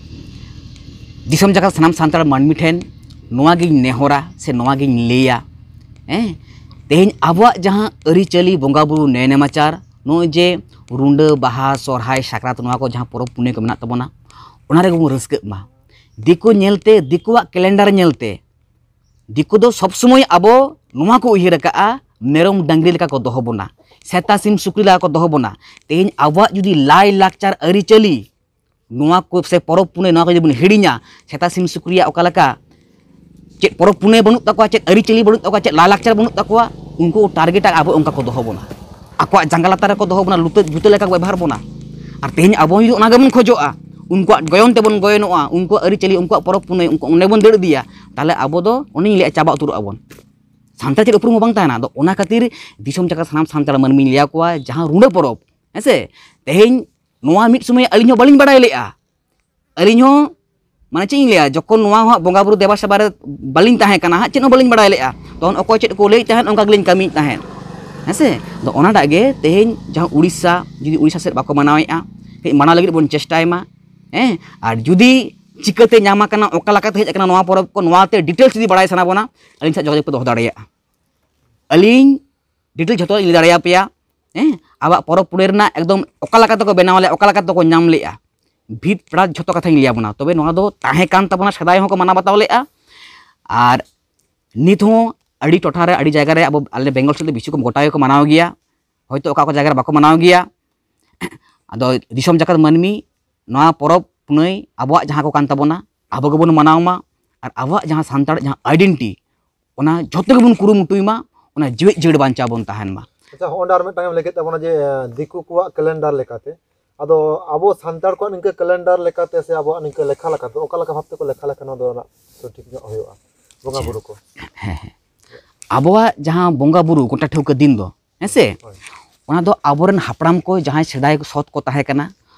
ᱫᱤᱥᱚᱢ ᱡᱟᱠᱟᱛ ᱥᱟᱱᱟᱢ ᱥᱟᱱᱛᱟᱲ ᱢᱟᱹᱱᱢᱤ ᱴᱷᱮᱱ ᱱᱚᱣᱟ ᱜᱤᱧ ᱱᱮᱦᱚᱨᱟ ᱥᱮ ᱱᱚᱣᱟ ᱜᱤᱧ ᱞᱟᱹᱭᱟ, ᱦᱮᱸ, ᱛᱮᱦᱮᱧ ᱟᱵᱚᱣᱟᱜ ᱡᱟᱦᱟᱸ ᱟᱹᱨᱤᱪᱟᱹᱞᱤ, ᱵᱚᱸᱜᱟ ᱵᱩᱨᱩ, ᱱᱮᱭ ᱱᱮᱢᱟᱪᱟᱨ, ᱱᱚᱜᱼᱚᱭ ᱡᱮ ᱨᱩᱸᱰᱟᱹ, ᱵᱟᱦᱟ, ᱥᱚᱨᱦᱟᱭ, ᱥᱟᱠᱨᱟᱛ, ᱱᱚᱣᱟ ᱠᱚ ᱡᱟᱦᱟᱸ ᱯᱚᱨᱚᱵᱽ ᱯᱩᱱᱟᱹᱭ ᱠᱚ ᱢᱮᱱᱟᱜ ᱛᱟᱵᱚᱱᱟ, ᱚᱱᱟ ᱨᱮᱜᱮ ᱵᱚᱱ ᱨᱟᱹᱥᱠᱟᱹᱜ ᱢᱟ᱾ ᱫᱤᱠᱩ ᱧᱮᱞᱛᱮ, ᱫᱤᱠᱩᱣᱟᱜ ᱠᱮᱞᱮᱱᱰᱟᱨ ᱧᱮᱞᱛᱮ, ᱫᱤᱠᱩ ᱫᱚ ᱥᱚᱵ ᱥᱚᱢᱚᱭ ᱟᱵᱚ ᱱᱚᱣᱟ ᱠᱚ ᱩᱭᱦᱟᱹᱨ ᱟᱠᱟᱜᱼᱟ, ᱢᱮᱨᱚᱢ ᱰᱟᱝᱨᱤ ᱞᱮᱠᱟ ᱠᱚ ᱫᱚᱦᱚ ᱵᱚᱱᱟ, ᱥᱮᱛᱟ ᱥᱤᱢ ᱥᱩᱠᱨᱤ ᱞᱮᱠᱟ ᱠᱚ ᱫᱚᱦᱚ ᱵᱚᱱᱟ᱾ ᱛᱮᱦᱮᱧ ᱟᱵᱚᱣᱟᱜ ᱡᱩᱫᱤ ᱞᱟᱭ ᱞᱟᱠᱪᱟᱨ ᱟᱹᱨᱤᱪᱟᱹᱞᱤ, ᱱᱚᱣᱟ ᱠᱚ ᱥᱮ ᱯᱚᱨᱚᱵᱽ ᱯᱩᱱᱟᱹᱭ, ᱱᱚᱣᱟ ᱠᱚ ᱡᱩᱫᱤ ᱵᱚᱱ ᱦᱤᱲᱤᱧᱟ, ᱥᱮᱛᱟ ᱥᱤᱢ ᱥᱩᱠᱨᱤᱭᱟᱜ ᱚᱠᱟ ᱞᱮᱠᱟ ᱪᱮᱫ ᱯᱚᱨᱚᱵᱽ ᱯᱩᱱᱟᱹᱭ ᱵᱟᱹᱱᱩᱜ ᱛᱟᱠᱚᱣᱟ, ᱪᱮᱫ ᱟᱹᱨᱤᱪᱟᱹᱞᱤ ᱵᱟᱹᱱᱩᱜ ᱛᱟᱠᱚᱣᱟ, ᱪᱮᱫ ᱞᱟᱭᱞᱟᱠᱪᱟᱨ ᱵᱟᱹᱱᱩᱜ ᱛᱟᱠᱚᱣᱟ, ᱩᱱᱠᱩ ᱴᱟᱨᱜᱮᱴ ᱟᱵᱚ ᱚᱱᱠᱟ ᱠᱚ ᱫᱚᱦᱚ ᱵᱚᱱᱟ, ᱟᱠᱚᱣᱟᱜ ᱡᱟᱸᱜᱟ ᱞᱟᱛᱟᱨ ᱨᱮᱠᱚ ᱫᱚᱦᱚ ᱵᱚᱱᱟ, ᱞᱩᱛᱟᱹ ᱡᱩᱛᱟᱹ ᱞᱮᱠᱟ ᱠᱚ ᱵᱮᱵᱚᱦᱟᱨ ᱵᱚᱱᱟ᱾ ᱟᱨ ᱛᱮᱦᱮᱧ ᱟᱵᱚ ᱡᱩᱫᱤ ᱚᱱᱟ ᱜᱮᱵᱚᱱ ᱠᱷᱚᱡᱚᱜᱼᱟ, ᱩᱱᱠᱩᱣᱟᱜ ᱜᱚᱭᱚᱱ ᱛᱮᱵᱚᱱ ᱜᱚᱭᱚᱱᱚᱜᱼᱟ, ᱩᱱᱠᱩᱣᱟᱜ ᱟᱹᱨᱤᱪᱟᱹᱞᱤ, ᱩᱱᱠᱩᱣᱟᱜ ᱯᱚᱨᱚᱵᱽ ᱯᱩᱱᱟᱹᱭ, ᱩᱱᱠᱩ ᱚᱸᱰᱮ ᱵᱚᱱ ᱫᱟᱹᱲ ᱤᱫᱤᱭᱟ, ᱛᱟᱦᱚᱞᱮ ᱟᱵᱚ ᱫᱚ ᱚᱱᱮᱧ ᱞᱟᱹᱭᱟ ᱪᱟᱵᱟ ᱩᱛᱟᱹᱨᱚᱜ ᱟᱵᱚᱱ᱾ ᱥᱟᱱᱛᱟᱲ ᱪᱮᱫ ᱩᱯᱨᱩᱢ ᱦᱚᱸ ᱵᱟᱝ ᱛᱟᱦᱮᱱᱟ᱾ ᱟᱫᱚ ᱚᱱᱟ ᱠᱷᱟᱹᱛᱤᱨ ᱫᱤᱥᱚᱢ ᱡᱟᱠᱟᱛ ᱥᱟᱱᱟᱢ ᱥᱟᱱᱛᱟᱲ ᱢᱟᱹᱱᱢᱤᱧ ᱞᱟᱹᱭ ᱟᱠᱚᱣᱟ, ᱡᱟᱦᱟᱸ ᱨᱩᱸᱰᱟᱹ ᱯᱚᱨᱚᱵᱽ, ᱦᱮᱸ ᱥᱮ, ᱛᱮᱦᱮᱧ ᱱᱚᱣᱟ ᱢᱤᱫ ᱥᱚᱢᱚᱭ ᱟᱹᱞᱤᱧ ᱦᱚᱸ ᱵᱟᱹᱞᱤᱧ ᱵᱟᱲᱟᱭ ᱞᱮᱫᱼᱟ᱾ ᱟᱹᱞᱤᱧ ᱦᱚᱸ, ᱢᱟᱱᱮ, ᱪᱮᱫ ᱤᱧ ᱞᱟᱹᱭᱟ, ᱡᱚᱠᱷᱚᱱ ᱱᱚᱣᱟ ᱦᱚᱸ ᱵᱚᱸᱜᱟ ᱵᱩᱨᱩ ᱫᱮᱵᱟ ᱥᱮᱵᱟ ᱨᱮ ᱵᱟᱹᱞᱤᱧ ᱛᱟᱦᱮᱸ ᱠᱟᱱᱟ ᱦᱟᱸᱜ, ᱪᱮᱫ ᱦᱚᱸ ᱵᱟᱹᱞᱤᱧ ᱵᱟᱲᱟᱭ ᱞᱮᱫᱼᱟ᱾ ᱛᱚᱠᱷᱚᱱ ᱚᱠᱚᱭ ᱪᱮᱫ ᱠᱚ ᱞᱟᱹᱭᱮᱫ ᱛᱟᱦᱮᱸᱫ, ᱚᱱᱠᱟ ᱜᱮᱞᱤᱧ ᱠᱟᱹᱢᱤᱭᱮᱫ ᱛᱟᱦᱮᱸᱫ᱾ ᱦᱮᱸ ᱥᱮ? ᱟᱫᱚ ᱚᱱᱟᱴᱟᱜ ᱜᱮ ᱛᱮᱦᱮᱧ ᱡᱟᱦᱟᱸ ᱩᱲᱤᱥᱥᱟ, ᱡᱩᱫᱤ ᱩᱲᱤᱥᱥᱟ ᱥᱮᱫ ᱵᱟᱠᱚ ᱢᱟᱱᱟᱣᱮᱫᱼᱟ, ᱠᱟᱹᱡ ᱢᱟᱱᱟᱣ ᱞᱟᱹᱜᱤᱫ ᱵᱚᱱ ᱪᱮᱥᱴᱟᱭ ᱢᱟ᱾ ᱦᱮᱸ, ᱟᱨ ᱡᱩᱫᱤ ᱪᱤᱠᱟᱹᱛᱮ ᱧᱟᱢ ᱟᱠᱟᱱᱟ, ᱚᱠᱟ ᱞᱮᱠᱟᱛᱮ ᱦᱮᱡ ᱟᱠᱟᱱᱟ ᱱᱚᱣᱟ ᱯᱚᱨᱚᱵᱽ ᱠᱚ, ᱱᱚᱣᱟᱛᱮ ᱰᱤᱴᱮᱞᱥ ᱡᱩᱫᱤ ᱵᱟᱲᱟᱭ ᱥᱟᱱᱟ ᱵᱚᱱᱟ, ᱟᱹᱞᱤᱧ ᱥᱟᱶ ᱡᱳᱜᱟᱡᱳᱜᱽ ᱯᱮ ᱫᱚᱦᱚ ᱫᱟᱲᱮᱭᱟᱜᱼᱟ᱾ ᱟᱹᱞᱤᱧ ᱰᱤᱴᱮᱞ ᱡᱷᱚᱛᱚ ᱞᱤᱧ ᱞᱟᱹᱭ ᱫᱟᱲᱮᱭᱟᱯᱮᱭᱟ᱾ ᱦᱮᱸ, ᱟᱵᱚᱣᱟᱜ ᱯᱚᱨᱚᱵᱽ ᱯᱩᱱᱟᱹᱭ ᱨᱮᱱᱟᱜ ᱮᱠᱫᱚᱢ ᱚᱠᱟ ᱞᱮᱠᱟ ᱛᱮᱠᱚ ᱵᱮᱱᱟᱣ ᱞᱮᱫᱼᱟ, ᱚᱠᱟ ᱞᱮᱠᱟ ᱛᱮᱠᱚ ᱧᱟᱢ ᱞᱮᱫᱼᱟ, ᱵᱷᱤᱛ ᱯᱨᱟᱛ ᱡᱷᱚᱛᱚ ᱠᱟᱛᱷᱟᱧ ᱞᱟᱹᱭ ᱟᱵᱚᱱᱟ᱾ ᱛᱚᱵᱮ ᱱᱚᱣᱟ ᱫᱚ ᱛᱟᱦᱮᱸ ᱠᱟᱱ ᱛᱟᱵᱚᱱᱟ, ᱥᱮᱫᱟᱭ ᱦᱚᱸᱠᱚ ᱢᱟᱱᱟᱣ ᱵᱟᱛᱟᱣ ᱞᱮᱫᱼᱟ, ᱟᱨ ᱱᱤᱛ ᱦᱚᱸ ᱟᱹᱰᱤ ᱴᱚᱴᱷᱟ ᱨᱮ, ᱟᱹᱰᱤ ᱡᱟᱭᱜᱟ ᱨᱮ ᱟᱵᱚ, ᱟᱞᱮ ᱵᱮᱝᱜᱚᱞ ᱥᱮᱫ ᱫᱚ ᱵᱮᱥᱤ ᱠᱚ ᱜᱚᱴᱟ ᱜᱮᱠᱚ ᱢᱟᱱᱟᱣ ᱜᱮᱭᱟ, ᱦᱚᱭᱛᱳ ᱚᱠᱟ ᱚᱠᱟ ᱡᱟᱭᱜᱟ ᱨᱮ ᱵᱟᱠᱚ ᱢᱟᱱᱟᱣ ᱜᱮᱭᱟ᱾ ᱟᱫᱚ ᱫᱤᱥᱚᱢ ᱡᱟᱠᱟᱛ ᱢᱟᱹᱱᱢᱤ, ᱱᱚᱣᱟ ᱯᱚᱨᱚᱵᱽ ᱯᱩᱱᱟᱹᱭ ᱟᱵᱚᱣᱟᱜ ᱡᱟᱦᱟᱸ ᱠᱚ ᱠᱟᱱ ᱛᱟᱵᱚᱱᱟ, ᱟᱵᱚ ᱜᱮᱵᱚᱱ ᱢᱟᱱᱟᱣ ᱢᱟ, ᱟᱨ ᱟᱵᱚᱣᱟᱜ ᱡᱟᱦᱟᱸ ᱥᱟᱱᱛᱟᱲ ᱡᱟᱦᱟᱸ ᱟᱭᱰᱮᱱᱴᱤᱴᱤ, ᱚᱱᱟ ᱡᱷᱚᱛᱚ ᱜᱮᱵᱚᱱ ᱠᱩᱨᱩᱢᱩᱴᱩᱭ ᱢᱟ, ᱚᱱᱟ ᱡᱮᱣᱮᱫ ᱡᱤᱭᱟᱹᱲ ᱵᱟᱧᱪᱟᱣ ᱵᱚᱱ ᱛᱟᱦᱮᱱ ᱢᱟ᱾ ᱟᱪᱪᱷᱟ, ᱦᱚᱸᱜᱼᱚᱸᱰᱮ ᱟᱨ ᱢᱤᱫᱴᱟᱝ ᱮᱢ ᱞᱟᱹᱭ ᱠᱮᱫ ᱛᱟᱵᱚᱱᱟ ᱡᱮ, ᱮᱸ, ᱫᱤᱠᱩ ᱠᱚᱣᱟᱜ ᱠᱮᱞᱮᱱᱰᱟᱨ ᱞᱮᱠᱟᱛᱮ, ᱟᱫᱚ ᱟᱵᱚ ᱥᱟᱱᱛᱟᱲ ᱠᱚᱣᱟᱜ ᱱᱤᱝᱠᱟᱹ ᱠᱮᱞᱮᱱᱰᱟᱨ ᱞᱮᱠᱟᱛᱮ ᱥᱮ ᱟᱵᱚᱣᱟᱜ ᱱᱤᱝᱠᱟᱹ ᱞᱮᱠᱷᱟ ᱞᱮᱠᱟᱛᱮ ᱚᱠᱟ ᱞᱮᱠᱟ ᱵᱷᱟᱵ ᱛᱮᱠᱚ ᱞᱮᱠᱷᱟ ᱞᱮᱠᱷᱟᱱ ᱱᱚᱣᱟ ᱫᱚ ᱥᱚᱴᱷᱤᱠ ᱧᱚᱜ ᱦᱩᱭᱩᱜᱼᱟ ᱵᱚᱸᱜᱟ ᱵᱩᱨᱩ ᱠᱚ? ᱦᱮᱸ, ᱦᱮᱸ᱾ ᱟᱵᱚᱣᱟᱜ ᱡᱟᱦᱟᱸ ᱵᱚᱸᱜᱟ ᱵᱩᱨᱩ ᱜᱚᱴᱟ ᱴᱷᱟᱹᱣᱠᱟᱹ ᱫᱤᱱ ᱫᱚ, ᱦᱮᱸ ᱥᱮ? ᱦᱳᱭ᱾ ᱚᱱᱟ ᱫᱚ ᱟᱵᱚᱨᱮᱱ ᱦᱟᱯᱲᱟᱢ ᱠᱚ ᱡᱟᱦᱟᱸᱭ ᱥᱮᱫᱟᱭ ᱥᱚᱛ ᱠᱚ ᱛᱟᱦᱮᱸ ᱠᱟᱱᱟ,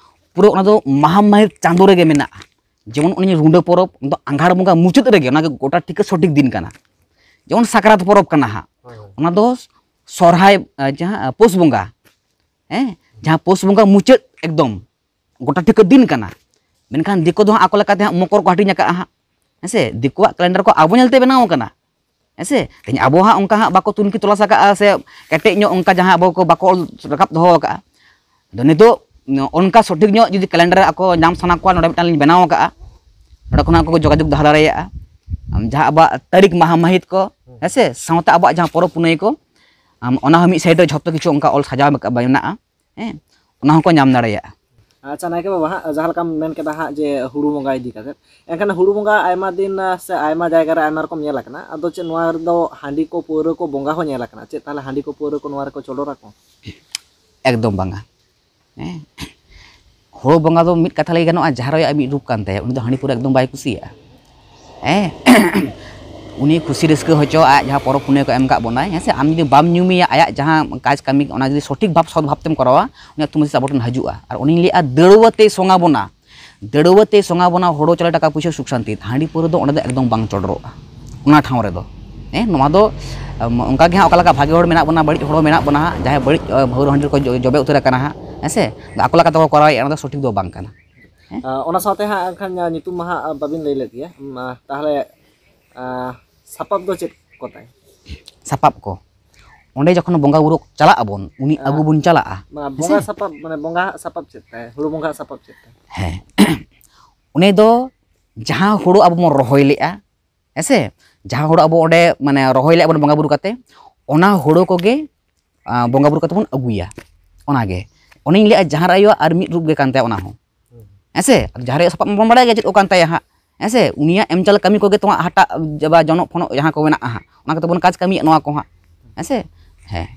ᱯᱩᱨᱟᱹ ᱚᱱᱟ ᱫᱚ ᱢᱟᱦᱟ ᱢᱟᱹᱦᱤᱛ ᱪᱟᱸᱫᱳ ᱨᱮᱜᱮ ᱢᱮᱱᱟᱜᱼᱟ᱾ ᱡᱮᱢᱚᱱ ᱩᱱᱤ ᱨᱩᱸᱰᱟᱹ ᱯᱚᱨᱚᱵᱽ, ᱚᱱᱟ ᱫᱚ ᱟᱸᱜᱷᱟᱲ ᱵᱚᱸᱜᱟ ᱢᱩᱪᱟᱹᱫ ᱨᱮᱜᱮ, ᱚᱱᱟ ᱜᱮ ᱜᱚᱴᱟ ᱴᱷᱤᱠᱟᱹ ᱥᱚᱴᱷᱤᱠ ᱫᱤᱱ ᱠᱟᱱᱟ᱾ ᱡᱮᱢᱚᱱ ᱥᱟᱠᱨᱟᱛ ᱯᱚᱨᱚᱵᱽ ᱠᱟᱱᱟ ᱦᱟᱸᱜ, ᱦᱳᱭ, ᱦᱳᱭ᱾ ᱚᱱᱟ ᱫᱚ ᱥᱚᱨᱦᱟᱭ, ᱟᱸ, ᱡᱟᱦᱟᱸ, ᱟᱸ, ᱯᱩᱥ ᱵᱚᱸᱜᱟ, ᱦᱮᱸ, ᱡᱟᱦᱟᱸ ᱯᱩᱥ ᱵᱚᱸᱜᱟ ᱢᱩᱪᱟᱹᱫ ᱮᱠᱫᱚᱢ ᱜᱚᱴᱟ ᱴᱷᱤᱠᱟᱹ ᱫᱤᱱ ᱠᱟᱱᱟ᱾ ᱢᱮᱱᱠᱷᱟᱱ ᱫᱤᱠᱩ ᱫᱚ ᱦᱟᱸᱜ ᱟᱠᱚ ᱞᱮᱠᱟᱛᱮ ᱦᱟᱸᱜ ᱢᱚᱠᱚᱨ ᱠᱚ ᱦᱟᱹᱴᱤᱧ ᱟᱠᱟᱜᱼᱟ ᱦᱟᱸᱜ, ᱦᱮᱸ ᱥᱮ? ᱫᱤᱠᱩᱣᱟᱜ ᱠᱮᱞᱮᱱᱰᱟᱨ ᱠᱚ ᱟᱵᱚ ᱧᱮᱞᱛᱮ ᱵᱮᱱᱟᱣ ᱠᱟᱱᱟ, ᱦᱮᱸ ᱥᱮ? ᱛᱮᱦᱮᱧ ᱟᱵᱚ ᱦᱟᱸᱜ ᱚᱱᱠᱟ ᱦᱟᱸᱜ ᱵᱟᱠᱚ ᱛᱩᱱᱠᱷᱤ ᱛᱚᱞᱟᱥ ᱟᱠᱟᱜᱼᱟ ᱥᱮ ᱠᱮᱴᱮᱡ ᱧᱚᱜ ᱚᱱᱠᱟ ᱡᱟᱦᱟᱸ ᱟᱵᱚ ᱠᱚ ᱵᱟᱠᱚ ᱚᱞ ᱨᱟᱠᱟᱵ ᱫᱚᱦᱚ ᱟᱠᱟᱜᱼᱟ᱾ ᱟᱫᱚ ᱱᱤᱛᱚᱜ ᱚᱱᱠᱟ ᱥᱚᱴᱷᱤᱠ ᱧᱚᱜ ᱡᱩᱫᱤ ᱠᱮᱞᱮᱱᱰᱟᱨ ᱟᱠᱚ ᱧᱟᱢ ᱥᱟᱱᱟ ᱠᱚᱣᱟ, ᱱᱚᱰᱮ ᱢᱤᱫᱴᱟᱝ ᱞᱤᱧ ᱵᱮᱱᱟᱣ ᱟᱠᱟᱜᱼᱟ, ᱱᱚᱰᱮ ᱠᱷᱚᱱᱟᱜ ᱟᱠᱚ ᱠᱚ ᱡᱳᱜᱟᱡᱳᱜᱽ ᱫᱚᱦᱚ ᱫᱟᱲᱮᱭᱟᱜᱼᱟ᱾ ᱟᱢ ᱡᱟᱦᱟᱸ ᱟᱵᱚᱣᱟᱜ ᱛᱟᱹᱨᱤᱠᱷ, ᱢᱟᱦᱟ ᱢᱟᱹᱦᱤᱛ ᱠᱚ, ᱦᱮᱸ ᱥᱮ, ᱥᱟᱶᱛᱮ ᱟᱵᱚᱣᱟᱜ ᱡᱟᱦᱟᱸ ᱯᱚᱨᱚᱵᱽ ᱯᱩᱱᱟᱹᱭ ᱠᱚ, ᱟᱢ ᱚᱱᱟ ᱦᱚᱸ ᱢᱤᱫ ᱥᱟᱭᱤᱰ ᱨᱮ ᱡᱷᱚᱛᱚ ᱠᱤᱪᱷᱩ ᱚᱱᱠᱟ ᱚᱞ ᱥᱟᱡᱟᱣ ᱢᱮᱱᱟᱜᱼᱟ, ᱦᱮᱸ, ᱚᱱᱟ ᱦᱚᱸᱠᱚ ᱧᱟᱢ ᱫᱟᱲᱮᱭᱟᱜᱼᱟ᱾ ᱟᱪᱪᱷᱟ ᱱᱟᱭᱠᱮ ᱵᱟᱵᱟ, ᱦᱟᱸᱜ ᱡᱟᱦᱟᱸ ᱞᱮᱠᱟᱢ ᱢᱮᱱ ᱠᱮᱫᱟ ᱦᱟᱸᱜ ᱡᱮ ᱦᱩᱲᱩ ᱵᱚᱸᱜᱟ ᱤᱫᱤ ᱠᱟᱛᱮᱫ, ᱮᱱᱠᱷᱟᱱ ᱦᱩᱲᱩ ᱵᱚᱸᱜᱟ ᱟᱭᱢᱟ ᱫᱤᱱ, ᱥᱮ ᱟᱭᱢᱟ ᱡᱟᱭᱜᱟ ᱨᱮ ᱟᱭᱢᱟ ᱨᱚᱠᱚᱢ ᱧᱮᱞ ᱟᱠᱟᱱᱟ, ᱟᱫᱚ ᱪᱮᱫ ᱱᱚᱣᱟ ᱨᱮᱫᱚ ᱦᱟᱺᱰᱤ ᱠᱚ ᱯᱟᱹᱣᱨᱟᱹ ᱠᱚ ᱵᱚᱸᱜᱟ ᱦᱚᱸ ᱧᱮᱞ ᱟᱠᱟᱱᱟ? ᱪᱮᱫ ᱛᱟᱦᱚᱞᱮ ᱦᱟᱺᱰᱤ ᱠᱚ ᱯᱟᱹᱣᱨᱟᱹ ᱠᱚ ᱱᱚᱣᱟ ᱨᱮᱠᱚ ᱪᱚᱰᱚᱨ ᱟᱠᱚ? ᱮᱠᱫᱚᱢ ᱵᱟᱝᱟ᱾ ᱦᱮᱸ, ᱦᱩᱲᱩ ᱵᱚᱸᱜᱟ ᱫᱚ ᱢᱤᱫ ᱠᱟᱛᱷᱟ ᱞᱟᱹᱭ ᱜᱟᱱᱚᱜᱼᱟ, ᱡᱟᱦᱟᱸ ᱨᱮᱭᱟᱜ ᱢᱤᱫ ᱨᱩᱯ ᱠᱟᱱ ᱛᱟᱭᱟ, ᱩᱱᱤ ᱫᱚ ᱦᱟᱺᱰᱤ ᱯᱟᱹᱣᱨᱟᱹ ᱮᱠᱫᱚᱢ ᱵᱟᱭ ᱠᱩᱥᱤᱭᱟᱜᱼᱟ᱾ ᱦᱮᱸ, ᱩᱱᱤ ᱠᱷᱩᱥᱤ ᱨᱟᱹᱥᱠᱟᱹ ᱦᱚᱪᱚ, ᱟᱭᱟᱜ ᱡᱟᱦᱟᱸ ᱯᱚᱨᱚᱵᱽ ᱯᱩᱱᱟᱹᱭ ᱠᱚ ᱮᱢ ᱠᱟᱜ ᱵᱚᱱᱟᱭ, ᱦᱮᱸ ᱥᱮ, ᱟᱢ ᱡᱩᱫᱤ ᱵᱟᱢ ᱧᱩᱢᱮᱭᱟ, ᱟᱭᱟᱜ ᱡᱟᱦᱟᱸ ᱠᱟᱡᱽ ᱠᱟᱹᱢᱤ, ᱚᱱᱟ ᱡᱩᱫᱤ ᱥᱚᱴᱷᱤᱠ ᱵᱷᱟᱵᱽ, ᱥᱚᱛ ᱵᱷᱟᱵᱽ ᱛᱮᱢ ᱠᱚᱨᱟᱣᱟ, ᱩᱱᱤ ᱟᱹᱛᱩ ᱢᱟᱹᱡᱷᱤ ᱥᱮ ᱟᱵᱚ ᱴᱷᱮᱱ ᱦᱤᱡᱩᱜᱼᱟ᱾ ᱟᱨ ᱩᱱᱤᱧ ᱞᱟᱹᱭᱮᱫᱼᱟ, ᱫᱟᱹᱲᱣᱟᱹ ᱛᱮᱭ ᱥᱚᱝ ᱟᱵᱚᱱᱟ, ᱫᱟᱹᱲᱣᱟᱹ ᱛᱮᱭ ᱥᱚᱝ ᱟᱵᱚᱱᱟ, ᱦᱩᱲᱩ ᱪᱟᱣᱞᱮ, ᱴᱟᱠᱟ ᱯᱩᱭᱥᱟᱹ, ᱥᱩᱠ ᱥᱟᱱᱛᱤ᱾ ᱦᱟᱺᱰᱤ ᱯᱟᱹᱣᱨᱟᱹ ᱫᱚ ᱚᱸᱰᱮ ᱫᱚ ᱮᱠᱫᱚᱢ ᱵᱟᱝ ᱪᱚᱰᱚᱨᱚᱜᱼᱟ ᱚᱱᱟ ᱴᱷᱟᱶ ᱨᱮᱫᱚ᱾ ᱦᱮᱸ, ᱱᱚᱣᱟ ᱫᱚ, ᱟᱢ, ᱚᱱᱠᱟ ᱜᱮ ᱦᱟᱸᱜ, ᱚᱠᱟ ᱞᱮᱠᱟ ᱵᱷᱟᱜᱮ ᱦᱚᱲ ᱢᱮᱱᱟᱜ ᱵᱚᱱᱟ, ᱵᱟᱹᱲᱤᱡ ᱦᱚᱲ ᱢᱮᱱᱟᱜ ᱵᱚᱱᱟ ᱦᱟᱸᱜ, ᱡᱟᱦᱟᱸᱭ ᱵᱟᱹᱲᱤᱡ, ᱟᱹ, ᱯᱟᱹᱣᱨᱟᱹ ᱦᱟᱺᱰᱤ ᱨᱮᱠᱚ ᱡᱚ-, ᱡᱚᱵᱮ ᱩᱛᱟᱹᱨ ᱟᱠᱟᱱᱟ ᱦᱟᱸᱜ, ᱦᱮᱸ ᱥᱮ, ᱟᱠᱚ ᱞᱮᱠᱟ ᱛᱮᱠᱚ ᱠᱚᱨᱟᱣᱮᱫᱼᱟ, ᱚᱱᱟ ᱫᱚ ᱥᱚᱴᱷᱤᱠ ᱫᱚ ᱵᱟᱝ ᱠᱟᱱᱟ᱾ ᱦᱮᱸ? ᱟᱸ, ᱚᱱᱟ ᱥᱟᱶᱛᱮ ᱦᱟᱸᱜ ᱮᱱᱠᱷᱟᱱ, ᱟᱸ, ᱧᱩᱛᱩᱢ ᱢᱟ ᱦᱟᱸᱜ, ᱟᱸ, ᱵᱟᱹᱵᱤᱱ ᱞᱟᱹᱭ ᱞᱮᱫ ᱜᱮᱭᱟ᱾ ᱩᱢ, ᱟᱸ, ᱛᱟᱦᱚᱞᱮ, ᱟᱸ, ᱥᱟᱯᱟᱵ ᱫᱚ ᱪᱮᱫ ᱠᱚ ᱛᱟᱭ? ᱥᱟᱯᱟᱵ ᱠᱚ, ᱚᱸᱰᱮ ᱡᱚᱠᱷᱚᱱ ᱵᱚᱸᱜᱟ ᱵᱩᱨᱩ ᱪᱟᱞᱟᱜ ᱟᱵᱚᱱ, ᱩᱱᱤ ᱟᱸ, ᱟᱹᱜᱩ ᱵᱚᱱ ᱪᱟᱞᱟᱜᱼᱟ᱾ ᱢᱟ, ᱦᱮᱸ ᱵᱚᱸᱜᱟ ᱥᱮ? ᱥᱟᱯᱟᱵ, ᱢᱟᱱᱮ, ᱵᱚᱸᱜᱟ ᱦᱟᱜ ᱥᱟᱯᱟᱵ ᱪᱮᱫ ᱛᱟᱭ? ᱦᱩᱲᱩ ᱵᱚᱸᱜᱟ ᱦᱟᱜ ᱥᱟᱯᱟᱵ ᱪᱮᱫ ᱛᱟᱭ? ᱦᱮᱸ᱾ ᱩᱱᱤ ᱫᱚ ᱡᱟᱦᱟᱸ ᱦᱩᱲᱩ ᱟᱵᱚ ᱵᱚᱱ ᱨᱚᱦᱚᱭ ᱞᱮᱜᱼᱟ, ᱦᱮᱸ ᱥᱮ? ᱡᱟᱦᱟᱸ ᱦᱩᱲᱩ ᱟᱵᱚ ᱚᱸᱰᱮ, ᱢᱟᱱᱮ, ᱨᱚᱦᱚᱭ ᱞᱮᱜᱼᱟ ᱵᱚᱱ ᱵᱚᱸᱜᱟ ᱵᱩᱨᱩ ᱠᱟᱛᱮ, ᱚᱱᱟ ᱦᱩᱲᱩ ᱠᱚᱜᱮ, ᱟᱸ, ᱵᱚᱸᱜᱟ ᱵᱩᱨᱩ ᱠᱟᱛᱮ ᱵᱚᱱ ᱟᱹᱜᱩᱭᱟ᱾ ᱚᱱᱟᱜᱮ᱾ ᱚᱱᱮᱧ ᱞᱟᱹᱭᱮᱫᱼᱟ, ᱡᱟᱦᱟᱸ ᱨᱮ ᱟᱭᱳᱣᱟᱜ ᱟᱨ ᱢᱤᱫ ᱨᱩᱯ ᱜᱮ ᱠᱟᱱ ᱛᱟᱭᱟ ᱚᱱᱟ ᱦᱚᱸ᱾ ᱦᱮᱸ ᱥᱮ? ᱟᱫᱚ ᱡᱟᱦᱟᱸ ᱨᱮ ᱥᱟᱯᱟᱵ ᱵᱚᱱ ᱵᱟᱲᱟᱭ ᱜᱮᱭᱟ ᱪᱮᱫ ᱠᱚ ᱠᱟᱱ ᱛᱟᱭᱟ ᱦᱟᱸᱜ᱾ ᱦᱮᱸ ᱥᱮ? ᱩᱱᱤᱭᱟᱜ ᱮᱢ ᱪᱟᱞ ᱠᱟᱹᱢᱤ ᱠᱚᱜᱮ ᱛᱚ ᱦᱟᱸᱜ ᱦᱟᱴᱟᱜ ᱡᱟ-, ᱵᱟ ᱡᱚᱱᱚᱜ ᱯᱷᱚᱱᱚᱜ ᱡᱟᱦᱟᱸ ᱠᱚ ᱢᱮᱱᱟᱜᱼᱟ ᱦᱟᱸᱜ, ᱚᱱᱟ ᱠᱚᱛᱮ ᱵᱚᱱ ᱠᱟᱡᱽ ᱠᱟᱹᱢᱤᱭᱮᱫ ᱱᱚᱣᱟ ᱠᱚ ᱦᱟᱸᱜ᱾ ᱦᱮᱸ ᱥᱮ? ᱦᱮᱸ᱾